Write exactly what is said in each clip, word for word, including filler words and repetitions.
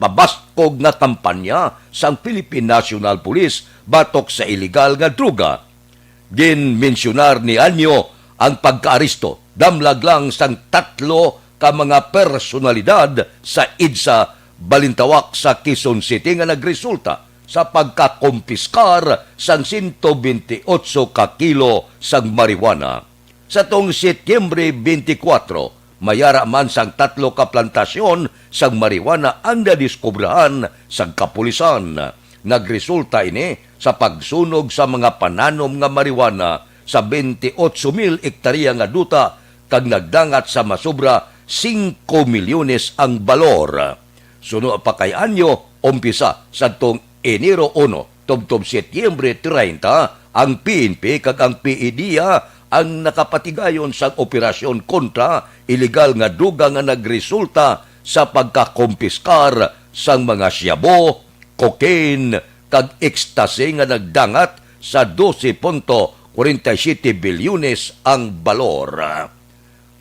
pabaskog nga kampanya sang Philippine National Police batok sa iligal nga droga. Ginmensyonar ni Anyo ang pagkaaresto damlag lang sang tatlo ka mga personalidad sa EDSA Balintawak sa Quezon City nga nagresulta sa pagkakompiskar sang sento bentiocho ka kilo sang marijuana. Sa tuong Setyembre twenty-four, mayara man sang tatlo ka plantasyon sang marijuana ang nadiskubrahan sang kapulisan. Nagresulta ini sa pagsunog sa mga pananom nga marijuana sa twenty-eight mil ektarya nga duta kag nagdangat sa masobra singko milyones ang balor. Suno pa kay Anyo, umpisa sadtong Enero uno tubtob Setyembre treinta, ang P N P kag ang P E D ang nakapatigayon sang operasyon kontra iligal nga droga nga nagresulta sa pagkakompiskar sang mga shabu, cocaine, kag ecstasy nga nagdangat sa doce punto kwarenta y siyete bilyones ang balor.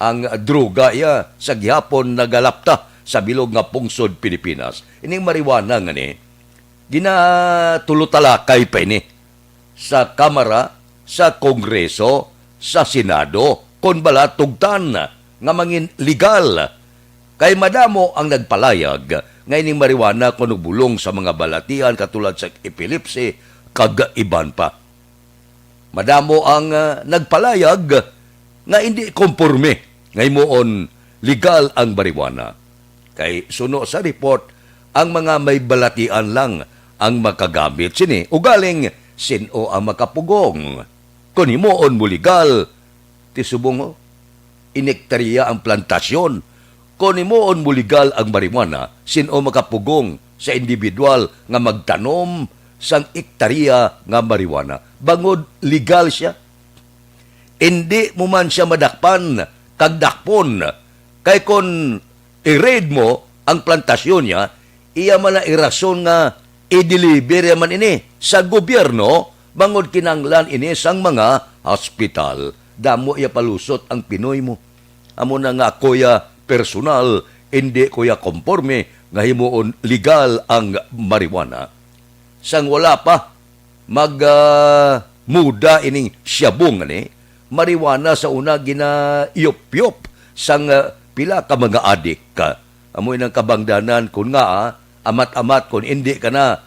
Ang droga iya sa gihapon nagalapta sa bilog nga pungsod Pilipinas. Ining marijuana nga ni, ginatulotalakay pa ini sa Kamara, sa Kongreso, sa Senado, kon bala tugtan nga mangin legal. Kay madamo ang nagpalayag nga ining marijuana kuno bulong sa mga balatian katulad sa epilepsy kag iban pa. Madamo ang, ah, nagpalayag nga indi komporme nga himuon legal ang marijuana. Kay suno sa report, ang mga may balatian lang ang makagamit sini. Ugaling, sin-o ang makapugong? Kon himuon mo legal, ti subong, oh, inektarya ang plantasyon. Kon himuon mo legal ang marijuana, sin-o makapugong sa individual nga magtanom sang ektarya nga marijuana? Bangod legal sia. Indi mo man sia madakpan kag dakpon, kay kon i-raid mo ang plantasyon niya, iya man ang irason nga i-deliver niya man ini sa gobyerno bangod kinahanglan ini sang mga hospital. Damo iya palusot ang Pinoy mo. Amo na nga ako ya personal, indi ko ya komporme nga himuon legal ang marijuana. Sang wala pa mag, ah, muda ining shabu nga ni, marijuana sa una ginaiyop-iyop sang, ah, pila ka mga adik. Amo inang kabangdanan kun nga, ah, amat-amat kun indi ka na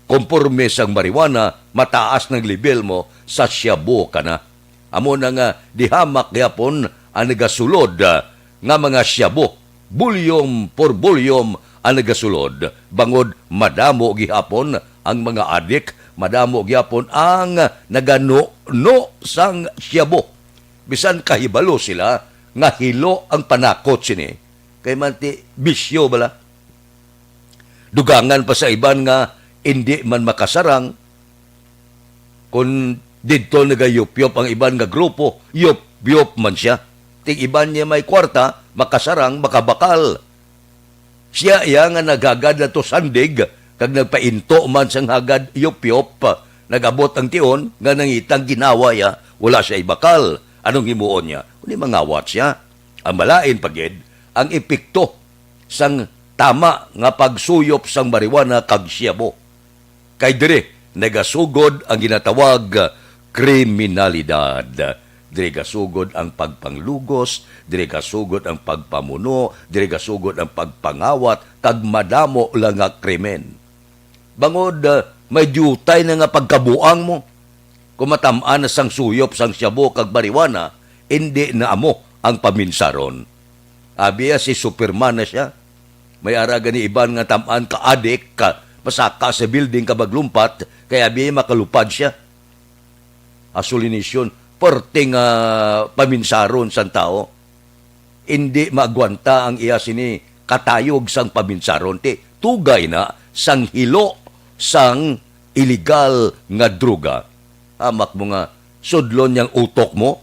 komporme sang marijuana, mataas nang level mo sa shabu ka na. Amo na nga dihamak gihapon ang nagasulod, ah, nga mga shabu, volume for volume ang nagasulod, bangod madamo gihapon ang mga adik, madamo gihapon ang naganuno sang shabu. Bisan kahibalo sila nga hilo ang panakot sini, kay manti bisyo bala. Dugangan pa sa iban nga indi man makasarang. Kon didto nagayupyop ang iban nga grupo, yupyop man sia. Ting iban niya may kwarta, makasarang, makabakal. Sia iya nga naghagad na to sandig, kag nagpainto man sang hagad yupyop. Nag-abot ang tion nga nangitang ginawa iya, wala siya ibakal. Anong himuon niya? Kundi mangawat siya. Ang malain pa gid, ang epekto sang tama nga pagsuyop sang marijuana kag shabu. Kay diri nagasugod ang ginatawag kriminalidad. Diri gasugod ang pagpanglugos, diri gasugod ang pagpamuno, diri gasugod ang pagpangawat, kag madamo lang nga krimen. Bangod, ah, may diutay na nga pagkabuang mo. Kung matam-an na sang suyop sang shabu kag marijuana, indi na amo ang paminsaron. Abi, ah, si Superman na sia. May ara gani iban nga tam-an ka adik, ka masaka sa building ka maglumpat, kay abi makalupad sia. Asolinisyon, perting, ah, paminsaron sang tawo. Indi maagwanta ang iya sini katayog sang paminsaron, ti tugay na sang hilo sang iligal nga droga. Hamak mo nga sudlon niyang utok mo,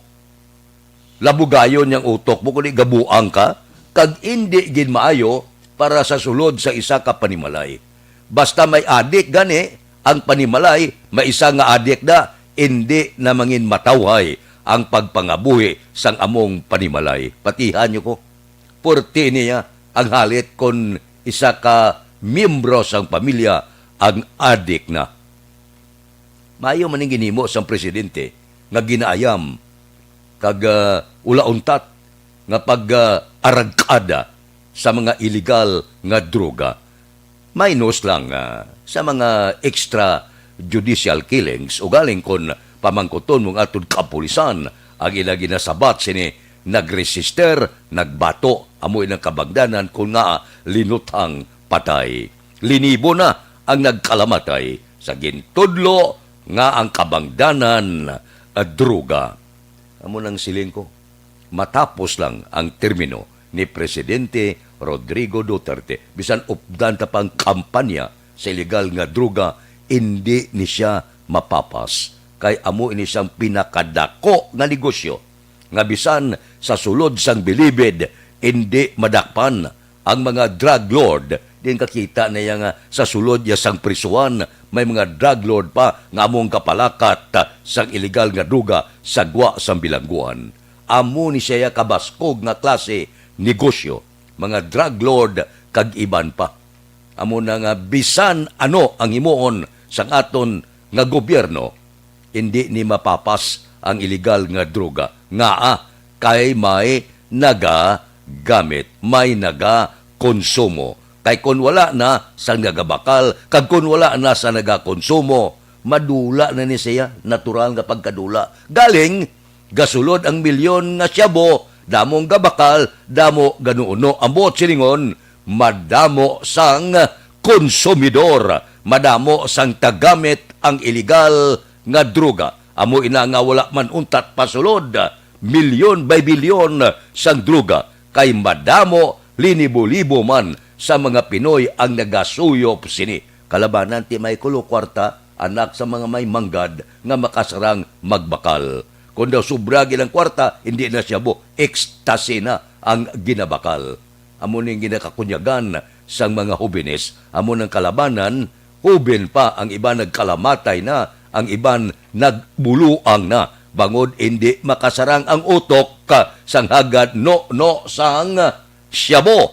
labugayon niyang utok mo, kundi gabuang ka, kag indi gid maayo para sa sulod sa isa ka panimalay. Basta may adik gani ang panimalay, may isa nga adik na, indi na mangin matawhay ang pagpangabuhi sang among panimalay. Patihan niyo ko, purti niya ang halit kon isa ka miyembro sang pamilya ang adik na. Maayo man ning ginhimo sang presidente nga ginaayam kag, ah, ulauntat nga pag, ah, aragkada sa mga iligal nga droga. Minus lang, ah, sa mga extrajudicial killings, ugaling kon pamangkuton mo nga atod kapulisan ang ila ginasabat sini nagregister, nagbato, amo inang kabangdanan kon nga linuthang patay. Linibo na ang nagkalamatay sa gintudlo nga ang kabangdanan, ah, droga. Amo nang siling ko, matapos lang ang termino ni Presidente Rodrigo Duterte, bisan updan ta pang kampanya sa iligal nga droga, indi ni sia mapapas, kay amo ini siyang pinakadako nga negosyo nga bisan sa sulod sang bilibid indi madakpan. Ang mga drug lord, din kakita na iya nga sa sulod iya sang prisuhan, may mga drug lord pa nga among kapalakat sang iligal nga droga sa gwa sang bilangguan. Amo ni siya kabaskog nga klase negosyo, mga drug lord kag iban pa. Amo na nga bisan ano ang himuon sang aton nga gobyerno, indi ni mapapas ang iligal nga droga. Ngaa? Kay may nagagamit, may nagakonsumo. Kay kon wala na sang nagabakal, kag kon wala na sa nagakonsumo, madula na ni siya, natural nga pagkadula. Galing, gasulod ang milyon nga shabu, damong gabakal, damo ganuuno. Ang buot silingon, madamo sang konsumidor, madamo sang tagamit ang iligal nga droga. Amo ina nga wala man untat pasulod, milyon by bilyon sang droga, kay madamo, linibo-libo man sa mga Pinoy ang nagasuyop sini. Kalabanan ti may kulo kwarta, anak sa mga may manggad nga makasarang magbakal. Kon daw sobra gid ang kwarta, hindi na shabu, ecstasy na ang ginabakal. Amo ning ginakakunyagan sang mga hobenes. Amo nang kalabanan, hoben pa, ang iban nagkalamatay na, ang iban nagbuluang na, bangod indi makasarang ang utok, ah, sang hagad no, no, sang shabu.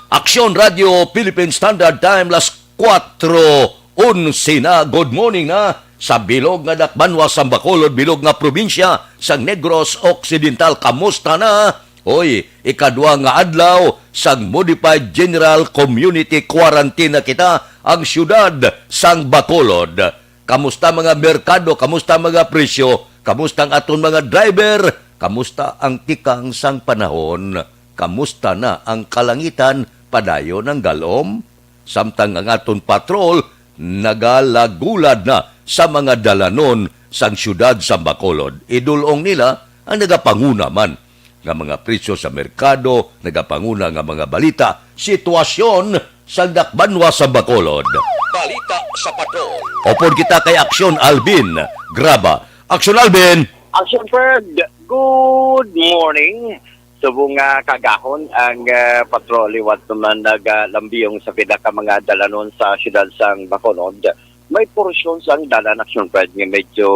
Aksyon Radio Philippine Standard Time, las kuwatro onse na. Good morning na sa bilog nga dakbanwa sang Bacolod, bilog nga probinsya sang Negros Occidental. Kamusta na? Hoy, ikadwa nga adlaw sang modified general community quarantine na kita, ang siyudad sang Bacolod. Kamusta mga merkado? Kamusta mga presyo? Kamusta ang aton mga driver? Kamusta ang tikang sang panahon? Kamusta na ang kalangitan? Padayon ang galom? Samtang ang aton patrol nagalagulad na sa mga dalanon sang siyudad sang Bacolod. Idul-ong nila ang nagapanguna man nga mga presyo sa merkado, nagapanguna nga mga balita, sitwasyon sa dakbanwa sa Bacolod. Balita sa Patrol. Upod kita kay Aksyon Alvin Graba. Aksyon Alvin! Action Fred, good morning. Subong nga kaagahon ang, ah, patrol, liwat naman nagalambiyong sa pila ka mga dalanon sa siyudad sang Bacolod. May porsyon sang dalan, Action Fred, nga medyo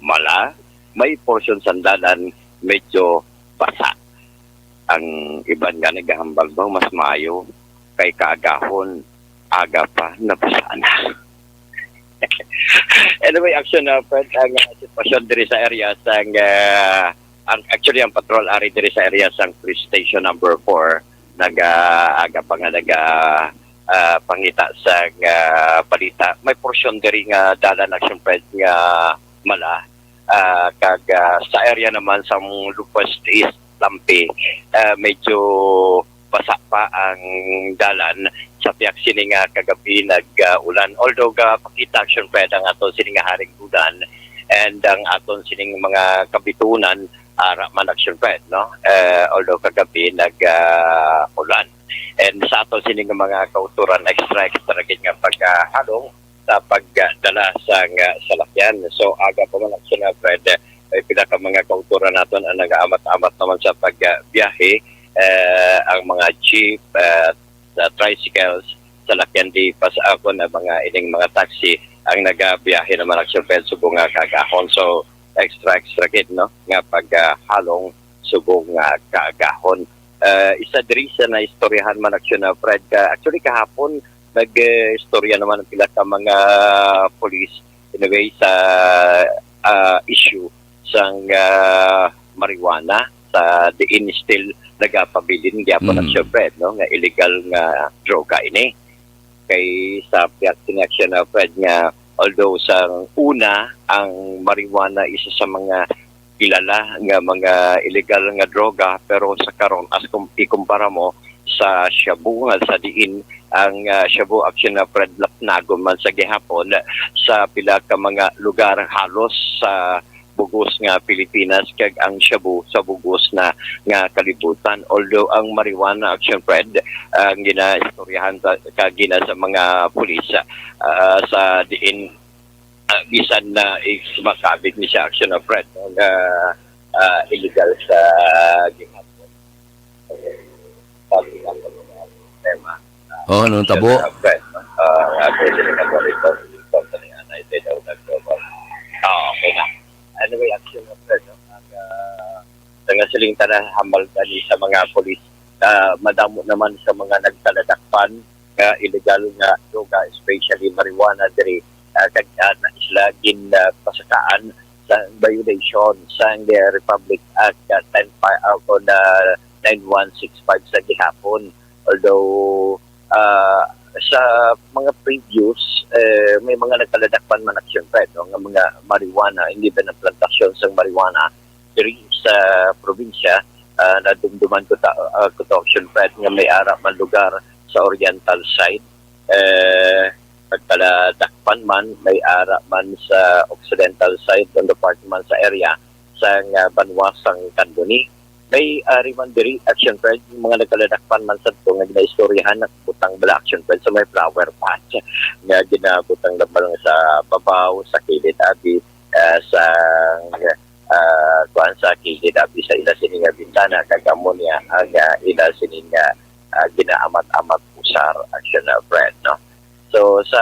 mala, may porsyon sang dalan medyo basa. Ang iban nga nagahambal ba mas maayo kay kaagahon, aga pa, nabasa na. Anyway, Action, uh, Fred, ang, uh, sitwasyon diri sa area sang, uh, ang, actually, ang patrol ari diri sa area sang police station number four, nag-, uh, aga pa nga nag-, uh, uh, pangita sang, uh, balita. May porsyon diri nga dalan, Action Fred, nga mala, ah, kag, ah, sa area naman sa Lupos East, Lampi, ah, medyo basa pa ang dalan sa piyak sini nga kagabi nag, ah, ulan. Although gapakita, Action Fred, ang aton sini nga haring ulan and ang aton sining mga kabitunan, ara man, Action Fred, no? Eh, although kagabi nag, ah, ulan. And sa aton sini nga mga kauturan, extra, extra gid nga pagkahalong sa pagdala sang, ah, salakyan. So, aga pa man, Action Fred, may pila ka mga kauturan naton ang nagaamat-amat naman sa pagbiyahe. Eh, ang mga jeep, eh, sa tricycles, salakyan di pas-, ah, kon ang mga ining mga taxi ang nagabiyahe naman, Action Fred, subong nga kaagahon. So, extra, extra gid, no, nga paghalong subong nga kaagahon. Ah, isa diri sa naistoryahan man, Action, ah, Fred, ka, actually, kahapon, nag-istorya naman ang pila ka mga police, anyway, sa, ah, issue sang, ah, marijuana sa diin still nagapabilin gyapon, Mm. Action, Fred, no, nga illegal nga droga ini. Kay sa pihak sini, Action, ah, Fred, nga although sa una ang marijuana isa sa mga kilala nga mga illegal nga droga, pero sa karon, as kum-, ikumpara mo sa shabu, nga sa diin ang, ah, shabu, Action, ah, Fred, lapnagon man sa gihapon sa pila ka mga lugar halos sa bugos nga Pilipinas, kag ang shabu sa bugos na nga kalibutan. Although ang marijuana, Action, Fred, ang ginaistoryahan sa, kagina sa mga pulis, ah, sa diin, ah, bisan na is makabig ni siya, Action, ah, Fred, no, nga, ah, illegal sa gihapon. Sabi nga po, problema. Oh, anong tabo? Siya na, Fred, no? Ah, nga, pwede na po ito. Ito, sa ni Anay, Tedao, nagtubag. Ah, okay na. Anyway, Action, Fred, no? Ang, ah, sa nga siling tanan, hambal gani sa mga pulis, ah, madamo naman sa mga nagkaladakpan nga illegal nga droga, especially marijuana, diri, ah, kag, ah, na sila gin, ah, pasakaan sa violation sang, ah, Republic Act, ah, ten pa, ah, o na nine one six five sa gihapon. Although, ah, sa mga previous, eh, may mga nagkaladakpan man, Action, Fred, no, nga mga marijuana, hindi ba ng plantasyon sang marijuana diri sa probinsya, ah, nadumduman ko ta, ah, ko to, Action, Fred, nga may ara man lugar sa oriental side, eh, nagkaladakpan man, may ara man sa occidental side, on the part man sa area sang, ah, banwa sang Candoni. May ari man diri, Action, Fred, yung mga nagkaladakpan man sa to nga ginaistoryahan, butang bala, Action, Fred, sa may flower pot nga ginabutang na lang sa babaw, sa kilid abi, ah, sa, ah, kuan, sa kilid abi sa ila sini nga bintana, kag amo niya ang, ah, ila sini nga, ah, ginaamat-amat usar, Action, ah, Fred, no? So, sa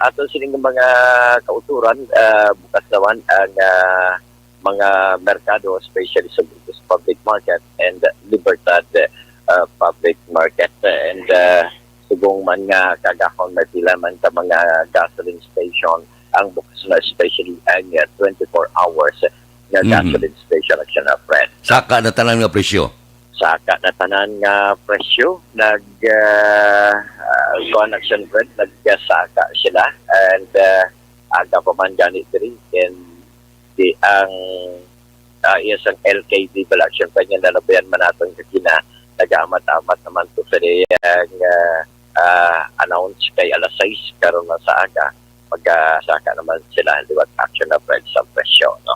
ato sining mga kauturan, ah, bukas naman ang, ah, mga merkado, especially sa Burgos Public Market and Libertad, ah, Public Market. And, ah, subong man nga kagahon, may pila man ka mga gasoline station ang bukas na, especially ang, ah, twenty-four hours nga Mhm. gasoline station, Action, ah, Fred. Saka na tanan nga presyo. Saka na tanan nga presyo. Nag, ah, ah, kuwan, Action, Fred, nagsaka sila. And, ah, aga pa man gani diri. And di ang, ah, iya sang L K D bala, Action, Fred, nga nalabayan man naton kagina, nag-amat-amat naman to sa iyang, ah, ah, announce kay alas sais karon na sa aga. Magasaka naman sila liwat, Action, ah, Fred, sa presyo, no?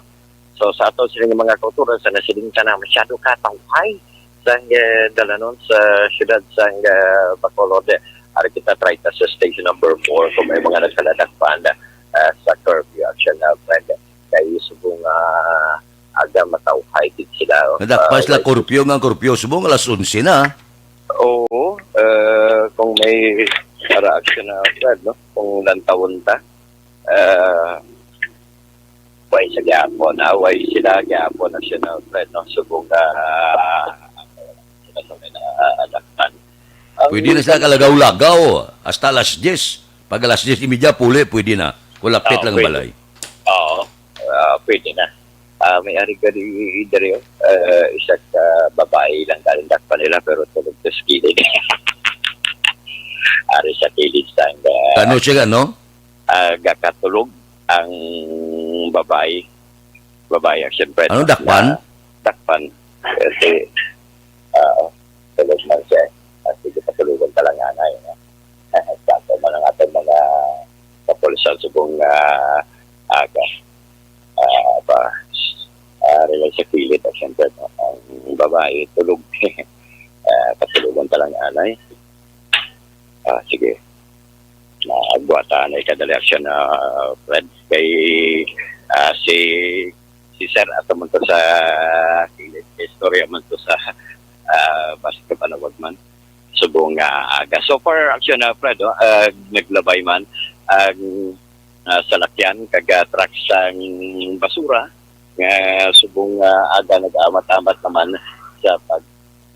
So, sa ato sining mga kauturan, sa nasiling ka na masyado ka tawhay sang, eh, dalanon sa siyudad sang, eh, Bacolod. Ari kita, treinta sa station number four, kung may mga nagkaladakpan, eh, sa curfew, Action, ah, Fred. Kay subong, ah, aga matawhay gid sila. Nadakpan Ah, sila why curfew nga curfew subong alas onse na. Oo, eh, kung may para, Action, ah, Fred, no? Kung lantawon ta, eh, way sa gyapon, ah, way sila gyapon, Action, ah, Fred, no? Subong, ah, sila sa may naadakpan. Ang Pwede na sila kalagaw-lagaw hasta alas diyes. Pag alas diyes y media, puli, pwede na. Kung lapit Ah, lang pwede. balay. Oo. Ah, pwede na. Ah, may ari ka di, diri, oh. Ah, isa ka babae lang galing dakpan nila, pero tulog sa kilid. Ari sa kilid sang, ah, Kano siya, no? ah, gakatulog ang babae. Babae, siyempre. Ano, dakpan? Na, dakpan. Kasi, ah, tulog man siya. Kasi gakatulogan ka lang, anay, no? Sa ato man ang atong mga kapulisan subong, ah, aga. Ah, ba, ah, relay sa kilid, ah, siyempre, no? Ang babae, tulog. Ah, katulugan ka lang, anay. Ah, sige. Nagbuhatan na ikadali, Action, ah, Fred. Kay, ah, si, si Sir, ato man to sa kilid. Istorya man to sa, ah, basta panawag man. Subong nga aga. So far, Action, ah, Fred, oh, ah, naglabay man ang, ah, salakyan kag, ah, truck sang basura nga subong, ah, aga nag-amat-amat naman sa pag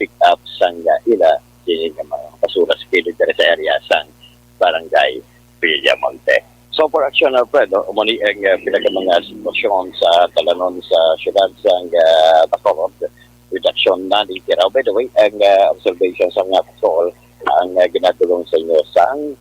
pick up sang, ah, ila sini nga mga basura sa kilid diri sa area sang Barangay Villamonte. So for Action Alfredo, amo ni ang, ah, pinaka mga sitwasyon sa dalanon sa siyudad sang, ah, Bacolod. Reduction na ni Kiraw. By the way, ang, ah, observation sa mga patrol ang, ah, ginadulong sa inyo sang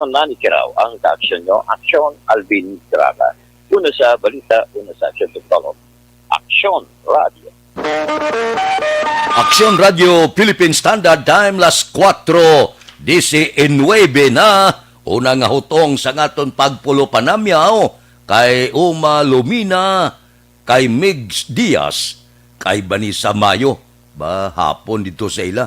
na ni Kiraw ang kaaksyon nyo. Aksyon, Alvin Draga. Una sa balita, una sa aksyon, Tugtolog. Aksyon Radio. Aksyon Radio Philippine Standard Time, las kuwatro disinuebe na. Una nga hutong sa ngaton pagpulo panamyaw kay Uma Lumina, kay Migs Diaz, kay Vanessa Mayo, ba, hapon dito sa ila.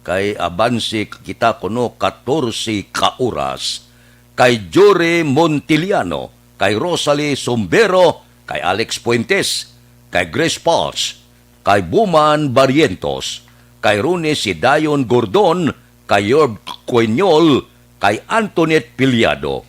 Kay abanse kita kuno katorse ka oras. Kay Jory Montiliano, kay Rosalie Sombero, kay Alex Fuentes, kay Grace Paz, kay Buman Barrientos, kay Rune Sidayon Gordon, kay Yorb Cueñol, kay Antoinette Piliado,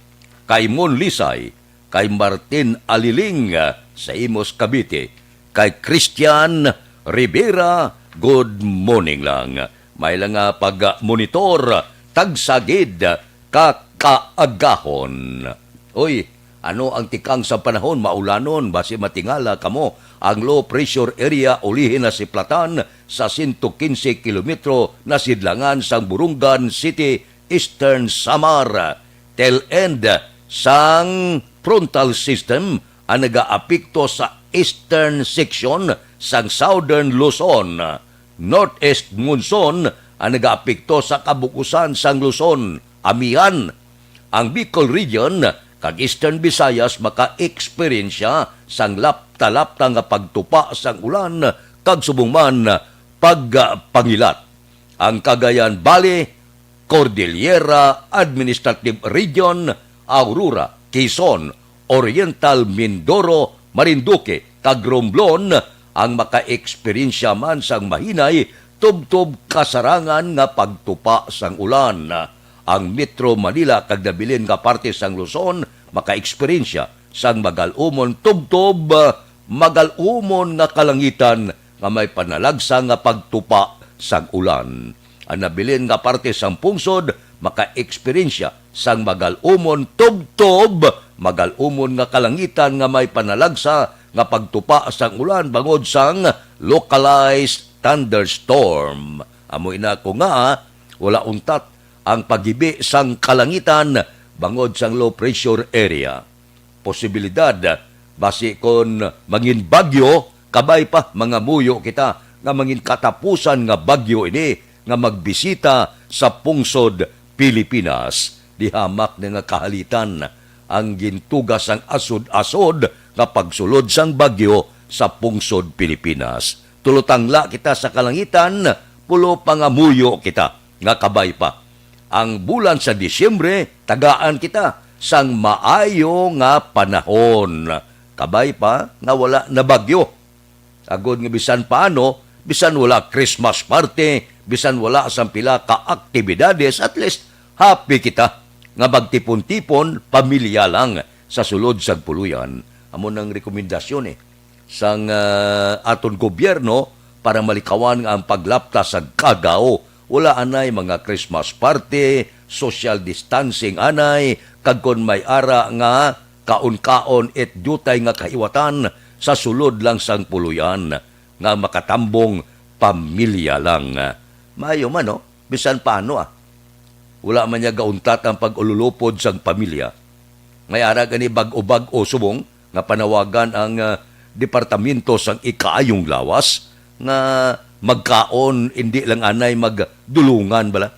kay Mon Lisay, kay Martin Aliling, ah, sa Imus, Cavite, kay Christian Rivera, good morning lang. May lang nga pag-monitor, tagsagid ka kaagahon. Uy, ano ang tikang sa panahon? Maulanon, basi matingala kamo. Ang low pressure area ulihi na siplatan sa sento kinse kilometro na sidlangan sang Borongan City, Eastern Samar. Tail end sang frontal system ang nagaapekto sa eastern section sang Southern Luzon. Northeast monsoon ang nagaapekto sa kabug-usan sang Luzon, amihan. Ang Bicol Region kag Eastern Visayas maka-eksperyensya sang lapta-lapta nga pagtupa sang ulan kag subong man pagpangilat. Ang Cagayan Valley, Cordillera Administrative Region, Aurora, Quezon, Oriental Mindoro, Marinduque, kag Romblon ang makaeksperyensya man sang mahinay tubtob kasarangan nga pagtupa sang ulan. Ang Metro Manila kag nabilin nga parte sang Luzon makaeksperyensya sang magal-umon tubtob magal-umon nga kalangitan nga may panalagsa nga pagtupa sang ulan. Ang nabilin nga parte sang pungsod makaeksperyensya sang magal-umon tubtob magal-umon nga kalangitan nga may panalagsa nga pagtupa sang ulan bangod sang localized thunderstorm. Amo ina ko nga wala untat ang paghibi sang kalangitan bangod sang low pressure area. Posibilidad, basi kon mangin bagyo, kabay pa, mangamuyo kita nga mangin katapusan nga bagyo ini nga magbisita sa pungsod Pilipinas. Di hamak na nga kahalitan ang gintuga sang asod-asod nga pagsulod sang bagyo sa pungsod Pilipinas. Tulotangla kita sa kalangitan, pulo pangamuyo kita nga kabay pa. Ang bulan sa Disyembre, tagaan kita sang maayo nga panahon. Kabay pa nga wala na bagyo. Agod nga bisan paano, bisan wala Christmas party, bisan wala sang pila ka aktibidades, at least happy kita nga magtipon-tipon pamilya lang sa sulod sang puluyan. Amo nang rekomendasyon, eh, sang, ah, aton gobyerno para malikawan nga ang paglapta sa kagaw. Wala anay mga Christmas party, social distancing anay, kag kon may ara nga kaon-kaon it diutay nga kahiwatan sa sulod lang sang puluyan nga makatambong pamilya lang. Maayo man, no? Bisan paano, ah. Wala man niya gauntat ang pag-ululupod sang pamilya. May ara gani bag-o-bag-o subong nga panawagan ang, ah, Departamento sang Ikaayong Lawas nga magkaon, indi lang anay magdulungan bala.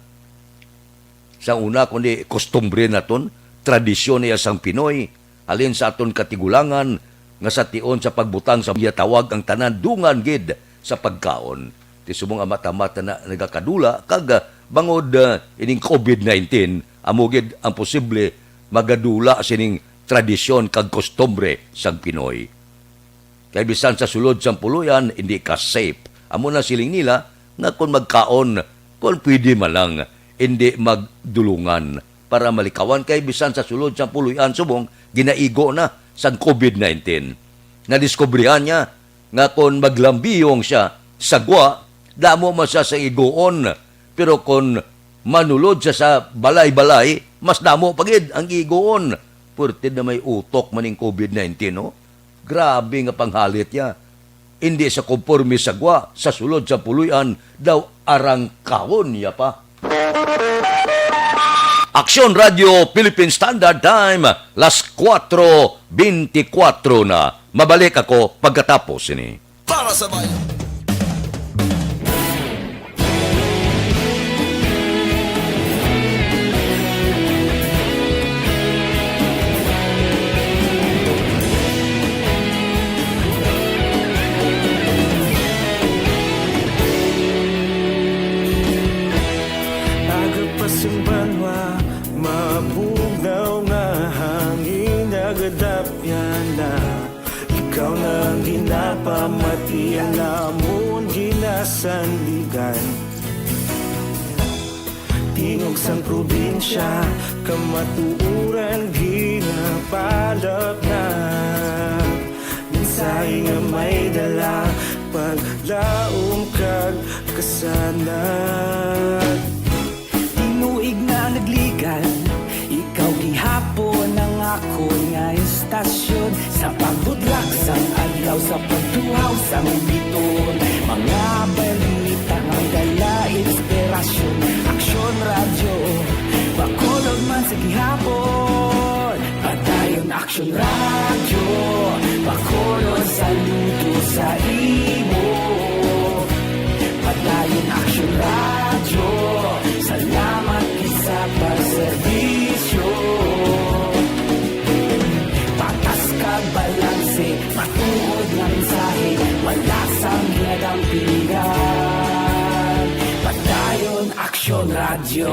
Sa una, kundi kustumbre naton, tradisyon niya sang Pinoy, halin sa aton katigulangan, nga sa tion sa pagbutang sa iya tawag ang tanan dungan gid sa pagkaon. Ti subong amat-amat na nagakadula, kag, ah, bangod, ah, ining covid nineteen, amo gid ang posible magadula sining tradisyon kag kustumbre sang Pinoy. Kay bisan sa sulod sang puloy-an, hindi ka safe. Amo na siling nila nga kon magkaon, kon pwede man lang, hindi magdulungan para malikawan, kay bisan sa sulod sang puloy-an subong ginaigo na sang covid nineteen. Nadiskubrihan niya nga kon maglambiyong siya sa gwa, damo man siya sa iguon. Pero kon manulod siya sa balay-balay, mas damo pa gid ang iguon. Purti na may utok man ning covid nineteen, no? Grabe nga panghalit ya. Indi sa konporme sa gwa, sa sulod sa puloy-an, daw arangkahon ya pa. Aksyon Radio Philippine Standard Time, las kuwatro beintikwatro na. Mabalik ako pagkatapos sini. Para sa bayan. Aga pa sing banwa, mabugnaw nga hangin, nagadapyan na. Ikaw na ang ginapamati, ang amon ginasandigan. Tingog sang probinsya, kamatuoran ginapalapnag. Mensahe nga may dala, paglaom kag kasanag. Tinuig na nagligan, ikaw gihapon ang akon nga istasyon. Sa pagbutlak sang adlaw, sa pagtuhaw sang biton, mga balita nga dala inspirasyon. Aksyon Radyo, Bacolod man sa gihapon. Padayon Aksyon Radyo, Bacolod, saludo sa imo. Padayon Aksyon Radyo, salamat gid sa pagserbisyo. Patas kag balanse, matuod nga mensahe, wala sang ginadampigan. Padayon Aksyon Radyo.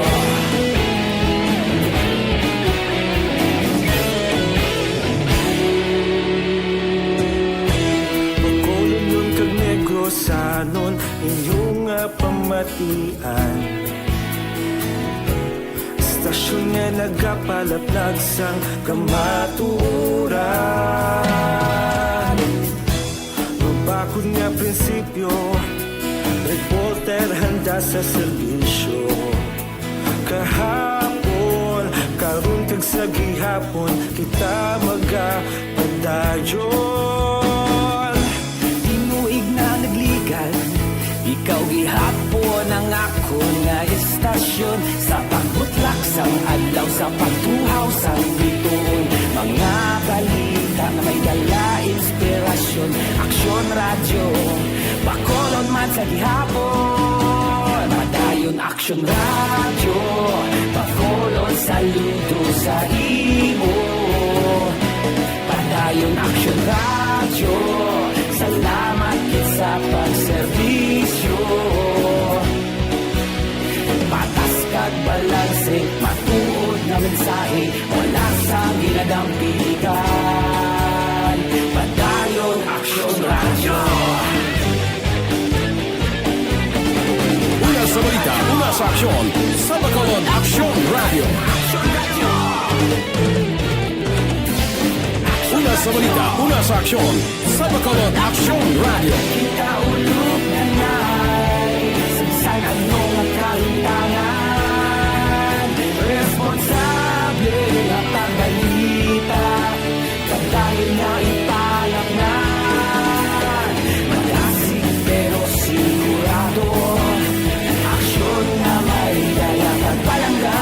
Bacolodnon kag Negrosanon, inyo nga pamatian. Istasyon nga nagapalaplag sang kamatuoran. Mabakod nga prinsipyo, reporter handa sa serbisyo. Kahapon, karon kag sa gihapon, kita magapadayon. Tinuig na nagligan, ikaw gihapon ang akon nga istasyon. Sa pagbutlak sang adlaw, sa pagtuhaw sang bituon, mga balita nga may dala inspirasyon. Aksyon Radyo, Bacolod man sa gihapon. Padayon Aksyon Radyo, Bacolod, saludo sa imo. Padayon Aksyon Radyo, salamat gid sa pagserbisyo. Patas kag balanse, matuod nga mensahe, wala sang ginadampigan. Padayon Aksyon Radyo. Una sa balita, una sa aksyon, sa Bacolod Aksyon Radyo. Una sa balita, una sa aksyon, sa Bacolod Aksyon Radyo. Kita ulog na na'y sagsag ang mga kahintangan. Responsable nga pagbalita, pagdayon nga ipalapnan. Malasig pero sigurado, aksyon nga may dala kag palangga.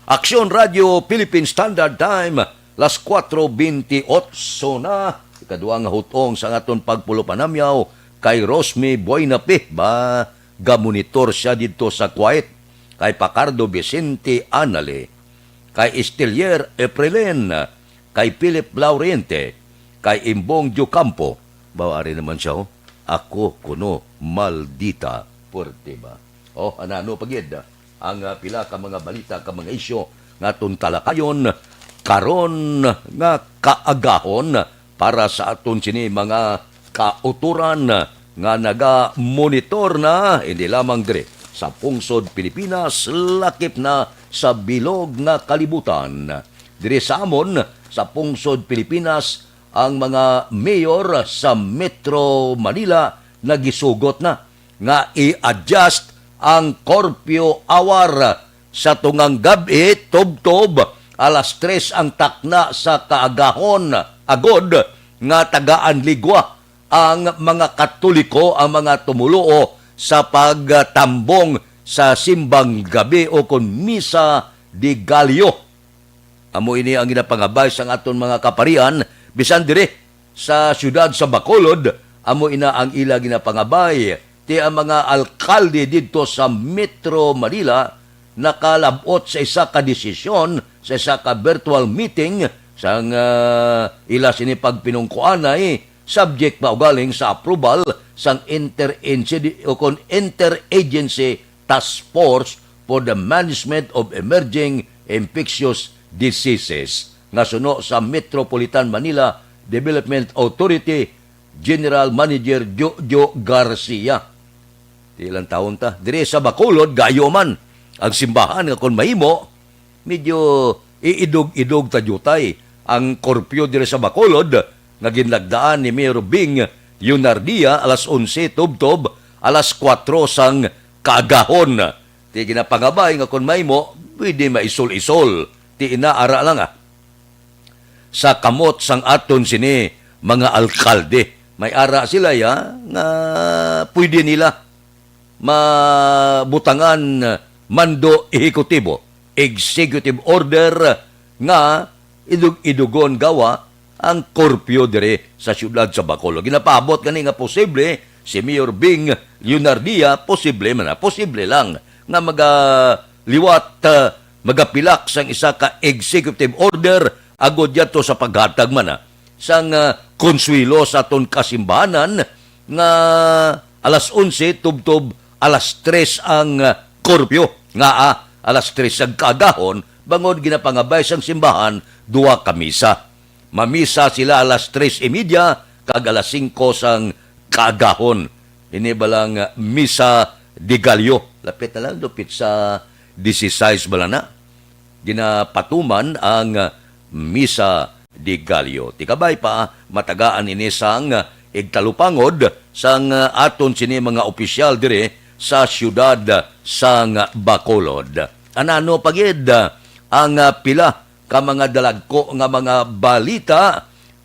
Aksyon Radio Philippine Standard Time, las kuwatro beintiotso na. Ikadua nga hutong sa aton pagpulupanamyaw kay Rosmy Buenape, ba, gamonitor siya didto sa Kuwait, kay Pacardo Vicente Anale, kay Estelier Eprelen, kay Philip Laurente, kay Imbong Diocampo, bawa ari naman siya, oh, ako kuno maldita. Puwerte ba? Oh, anano pa gid ang, ah, pila ka mga balita, ka mga isyu nga aton talakayon karon nga kaagahon para sa aton sini mga kauturan nga naga-monitor na, hindi lamang diri sa pungsod Pilipinas, lakip na sa bilog nga kalibutan. Diri sa amon, sa pungsod Pilipinas, ang mga mayor sa Metro Manila nagisugot na nga i-adjust ang curfew hour sa tungang gab-i, tubtob alas tres ang takna sa kaagahon, agod nga tagaan ligwa ang mga Katoliko, ang mga tumoluo sa pagtambong sa simbang gabi o kon Misa de Gallo. Amo ini ang ginapangabay sang aton mga kaparian, bisan diri sa siyudad sa Bacolod, amo ina ang ila ginapangabay. Ti ang mga alkalde didto sa Metro Manila nakalab-ot sa isa ka desisyon sa isa ka virtual meeting sang, ah, ila sini pagpinungkuanay, subject pa ugaling sa approval sang interinsti-, o kon interagency Task Force for the Management of Emerging Infectious Diseases nga suno sa Metropolitan Manila Development Authority General Manager Jojo Garcia. Ti ilang taon ta? Diri sa Bacolod, gayo man ang simbahan nga kon mahimo, medyo iidog-idog ta diutay ang curfew diri sa Bacolod nga ginlagdaan ni Mayor Bing Leonardia alas onse tubtob alas kuwatro sang kaagahon. Ti ginapangabay nga kon mahimo, pwede maisol-isol. Ti ina ara lang, ah, sa kamot sang aton sini mga alkalde. May ara sila ya nga pwede nila mabutangan mando ehekutibo, executive order, nga idug-idugon gawa ang curfew diri sa siyudad sa Bacolod. Ginapaabot gani nga posible si Mayor Bing Leonardia, posible man na, posible lang nga magaliwat, ah, magapilak sang isa ka executive order agod yadto sa paghatag man na sang, ah, konsuwelo sa aton kasimbahanan nga alas onse tubtob alas tres ang, ah, curfew, nga, ah, alas tres ang kaagahon, bangod ginapangabay sang simbahan duha ka misa. Mamisa sila alas tres y media kag alas singko sang kaagahon. Ini bala nga Misa de Gallo. Lapit na lang, lupit sa disisais bala na. Ginapatuman ang Misa de Gallo. Ti kabay pa, matagaan ini sang igtalupangod sang aton sini mga opisyal diri sa siyudad sang Bacolod. Anano pa gid ang pila ka mga dalagko nga mga balita.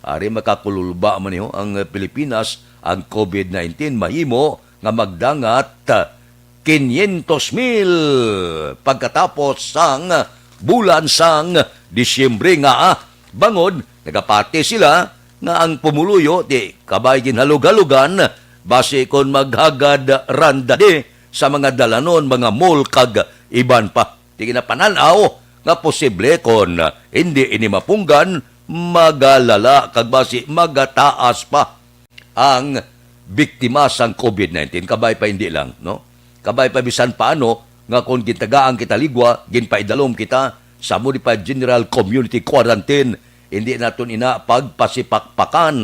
Ari, makakululba man niyo ang Pilipinas, ang covid nineteen mahimo nga magdangat quinientos mil pagkatapos sang bulan sang Disyembre nga, ah, bangod nagapati sila nga ang pumuluyo ti kabay ginhalog-halugan basi kon maghagad randade sa mga dalanon, mga mall kag iban pa. Ti ginapanan-aw nga posible kon hindi ini mapunggan, magalala kag basi magataas pa ang biktima sang covid nineteen. Kabay pa hindi lang, no? Kabay pa bisan paano nga kon gintagaan kita ligwa, ginpaidalom kita sa Modified General Community Quarantine, hindi naton ina pagpasipakpakan.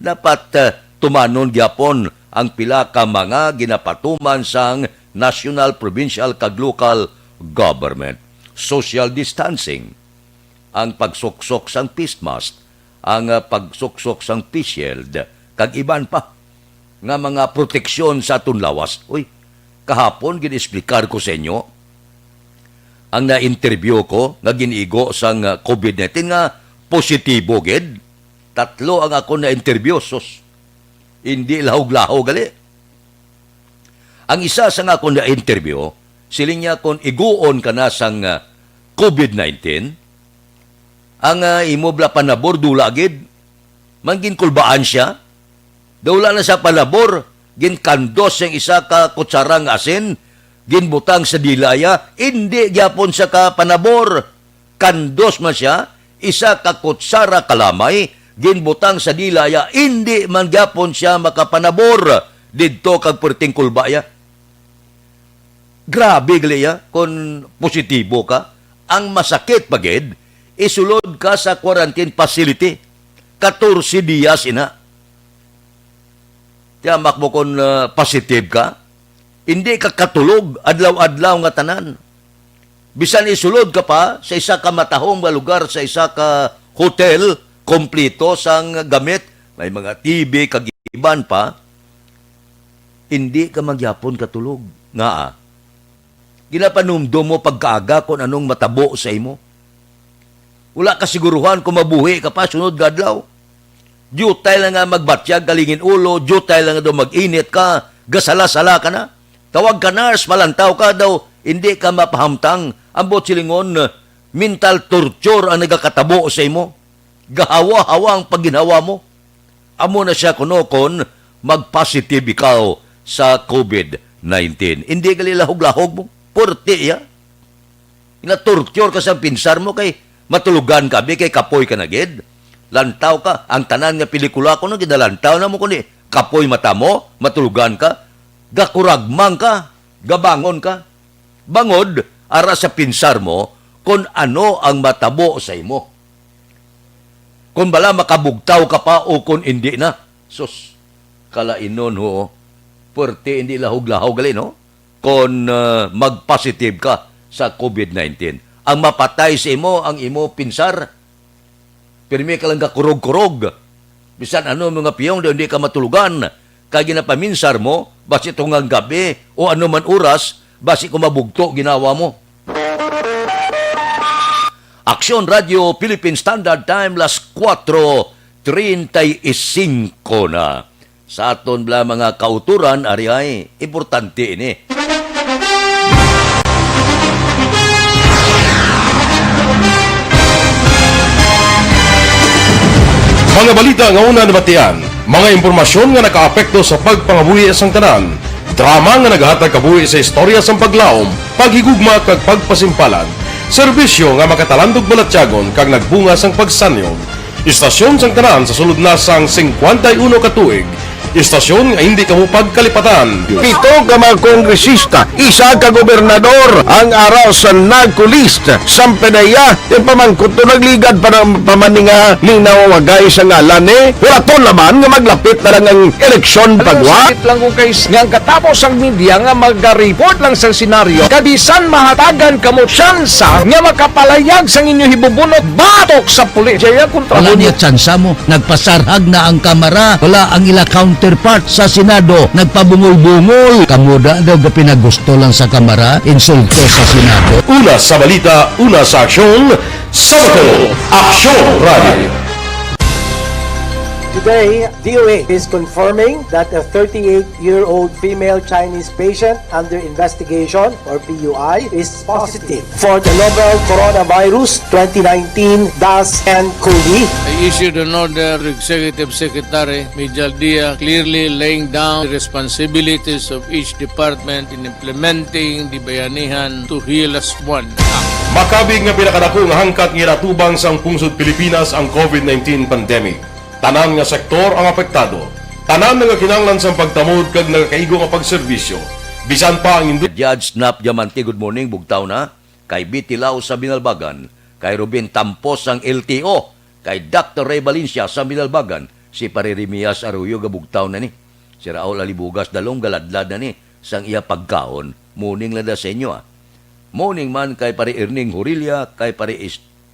Dapat, eh, tumanon gyapon ang pila ka mga ginapatuman sang national, provincial, kag local government. Social distancing, ang pagsuksok sang face mask, ang, ah, pagsuksok sang face shield, kag iban pa nga mga proteksyon sa aton lawas. Uy, kahapon gin-explicar ko sa inyo ang na-interview ko nga gin-igo sang, ah, covid nineteen nga positibo gid. Tatlo ang akon na-interview, sus. Hindi lahog-lahog gali. Ang isa sa nga akon na-interview, siling niya kon iguon ka na sang, ah, covid nineteen, ang, ah, imo bala panabor dula gid. Mangginkulbaan siya. Daw wala na sa panabor, ginkandos siyang isa ka kutsara nga asin, ginbutang sa dila iya, indi gyapon siya ka panabor. Kandos man siya, isa ka kutsara kalamay ginbutang sa dila ya, indi man gyapon siya makapanabor didto kag perting kulba ya. Grabe gali ya kon positibo ka. Ang masakit pa gid, isulod ka sa quarantine facility. Katorse dias ina. Tiyamak mo kon, ah, positive ka. Hindi ka katulog adlaw-adlaw nga tanan. Bisan isulod ka pa sa isa ka matahom nga lugar, sa isa ka hotel, kompleto sang gamit, may mga T V kag iban pa, hindi ka man gyapon katulog. Ngaa? Ginapanumdom mo pagkaaga kung anong matabo sa imo. Wala ka siguruhan kung mabuhi ka pa sunod nga adlaw. Diutay lang nga magbatyag ka lingin ulo, diutay lang nga daw mag-init ka, gasala-sala ka na. Tawag ka nurse, malantaw ka daw, hindi ka mapahamtang. Ambot silingon, mental torture ang nagakatabo sa imo. Gahawa-hawa ang pagginhawa mo. Amo na siya kuno kon mag-positive ikaw sa covid nineteen. Hindi gali lahog-lahog mo. Puwerte iya. Gina-torture ka sa pinsar mo kay matulugan ka, abi, kay kapoy ka na gid. Lantaw ka, ang tanan nga pelikula kuno ginalantaw na mo kundi kapoy mata mo, matulugan ka, gakuragmang ka, gabangon ka. Bangod ara sa pinsar mo kon ano ang matabo sa imo. Kon bala makabugtaw ka pa o kon indi na. Sus, kalainon ho. Puwerte, hindi lahog-lahog gali, no? Kon, ah, mag-positive ka sa covid nineteen. Ang mapatay sa imo, ang imo pinsar. Pirmi ka lang gakurog-kurog. Bisan ano, mga piyong, di, di ka matulugan. Kay ginapaminsar mo, basi tungang gabi o ano man oras, basi ko mabugto ginawa mo. Aksyon Radio Philippine Standard Time, las kuwatro treinta y cinco na. Sa aton bala mga kauturan, ari ay importante ini. Mga balita nga una nabatian, mga impormasyon nga nakaapekto sa pagpangabuhi sang tanan, drama nga nagahatag kabuhi sa istorya sang paglaom, paghigugma kag pagpasimpalan, serbisyo nga makatalandog balatyagon kag nagbunga sang pagsanyog. Istasyon sang tanan sa sulod na sang singkwenta y uno ka tuig. Istasyon nga hindi kamo pagkalipatan. Pito ka mga kongresista, isa ka gobernador ang ara sa NACO list. Sampe na iya, yung pamangkot to nagligad pa ng pamaninga ning nawawagay sa ngalan ni. Wala to laman nga maglapit na lang ang eleksyon. Alam mo, pagwa. Sakit lang ko kay s-, nga ang katapos ang media nga maga-report lang sa senaryo, kabisan mahatagan kamo tsansa nga makapalayag sang inyo hibubunot batok sa pulis. Jaya kontra. Wala mo niya tsansa mo. Nagpasarhag na ang Kamara. Wala ang ila counterpart sa Senado. Nagpabungol-bungol. Kamo da daw gapinagusto lang sa Kamara. Insulto sa Senado. Una sa balita, una sa aksyon, sa Aksyon Radio. Today, D O H is confirming that a thirty-eight-year-old female Chinese patient under investigation, or P U I, is positive for the novel coronavirus twenty nineteen dash N cov. I issued an order to Executive Secretary Mijal Dia, clearly laying down the responsibilities of each department in implementing the Bayanihan to Heal As One Act. Makabig nga pinakadako nga hangkat nga ginatubang sang pungsod Pilipinas ang covid nineteen pandemic. Tanan nga sektor ang apektado. Tanan nagakinahanglan sang pagtamod kag nagakaigo nga pagserbisyo. Bisan pa ang indu- Judge Nap Diamante, good morning, bugtaw na. Kay Betty Lau sa Binalbagan, kay Ruben Tampos sang L T O, kay Doctor Ray Valencia sa Binalbagan, si Pare Remias Arroyo gabugtaw na ni. Si Raul Alibugas Dalong galadlad na ni sang iya pagkaon. Morning lang da sa inyo, ah. Morning man kay Pare Erning Hurilla, kay Pare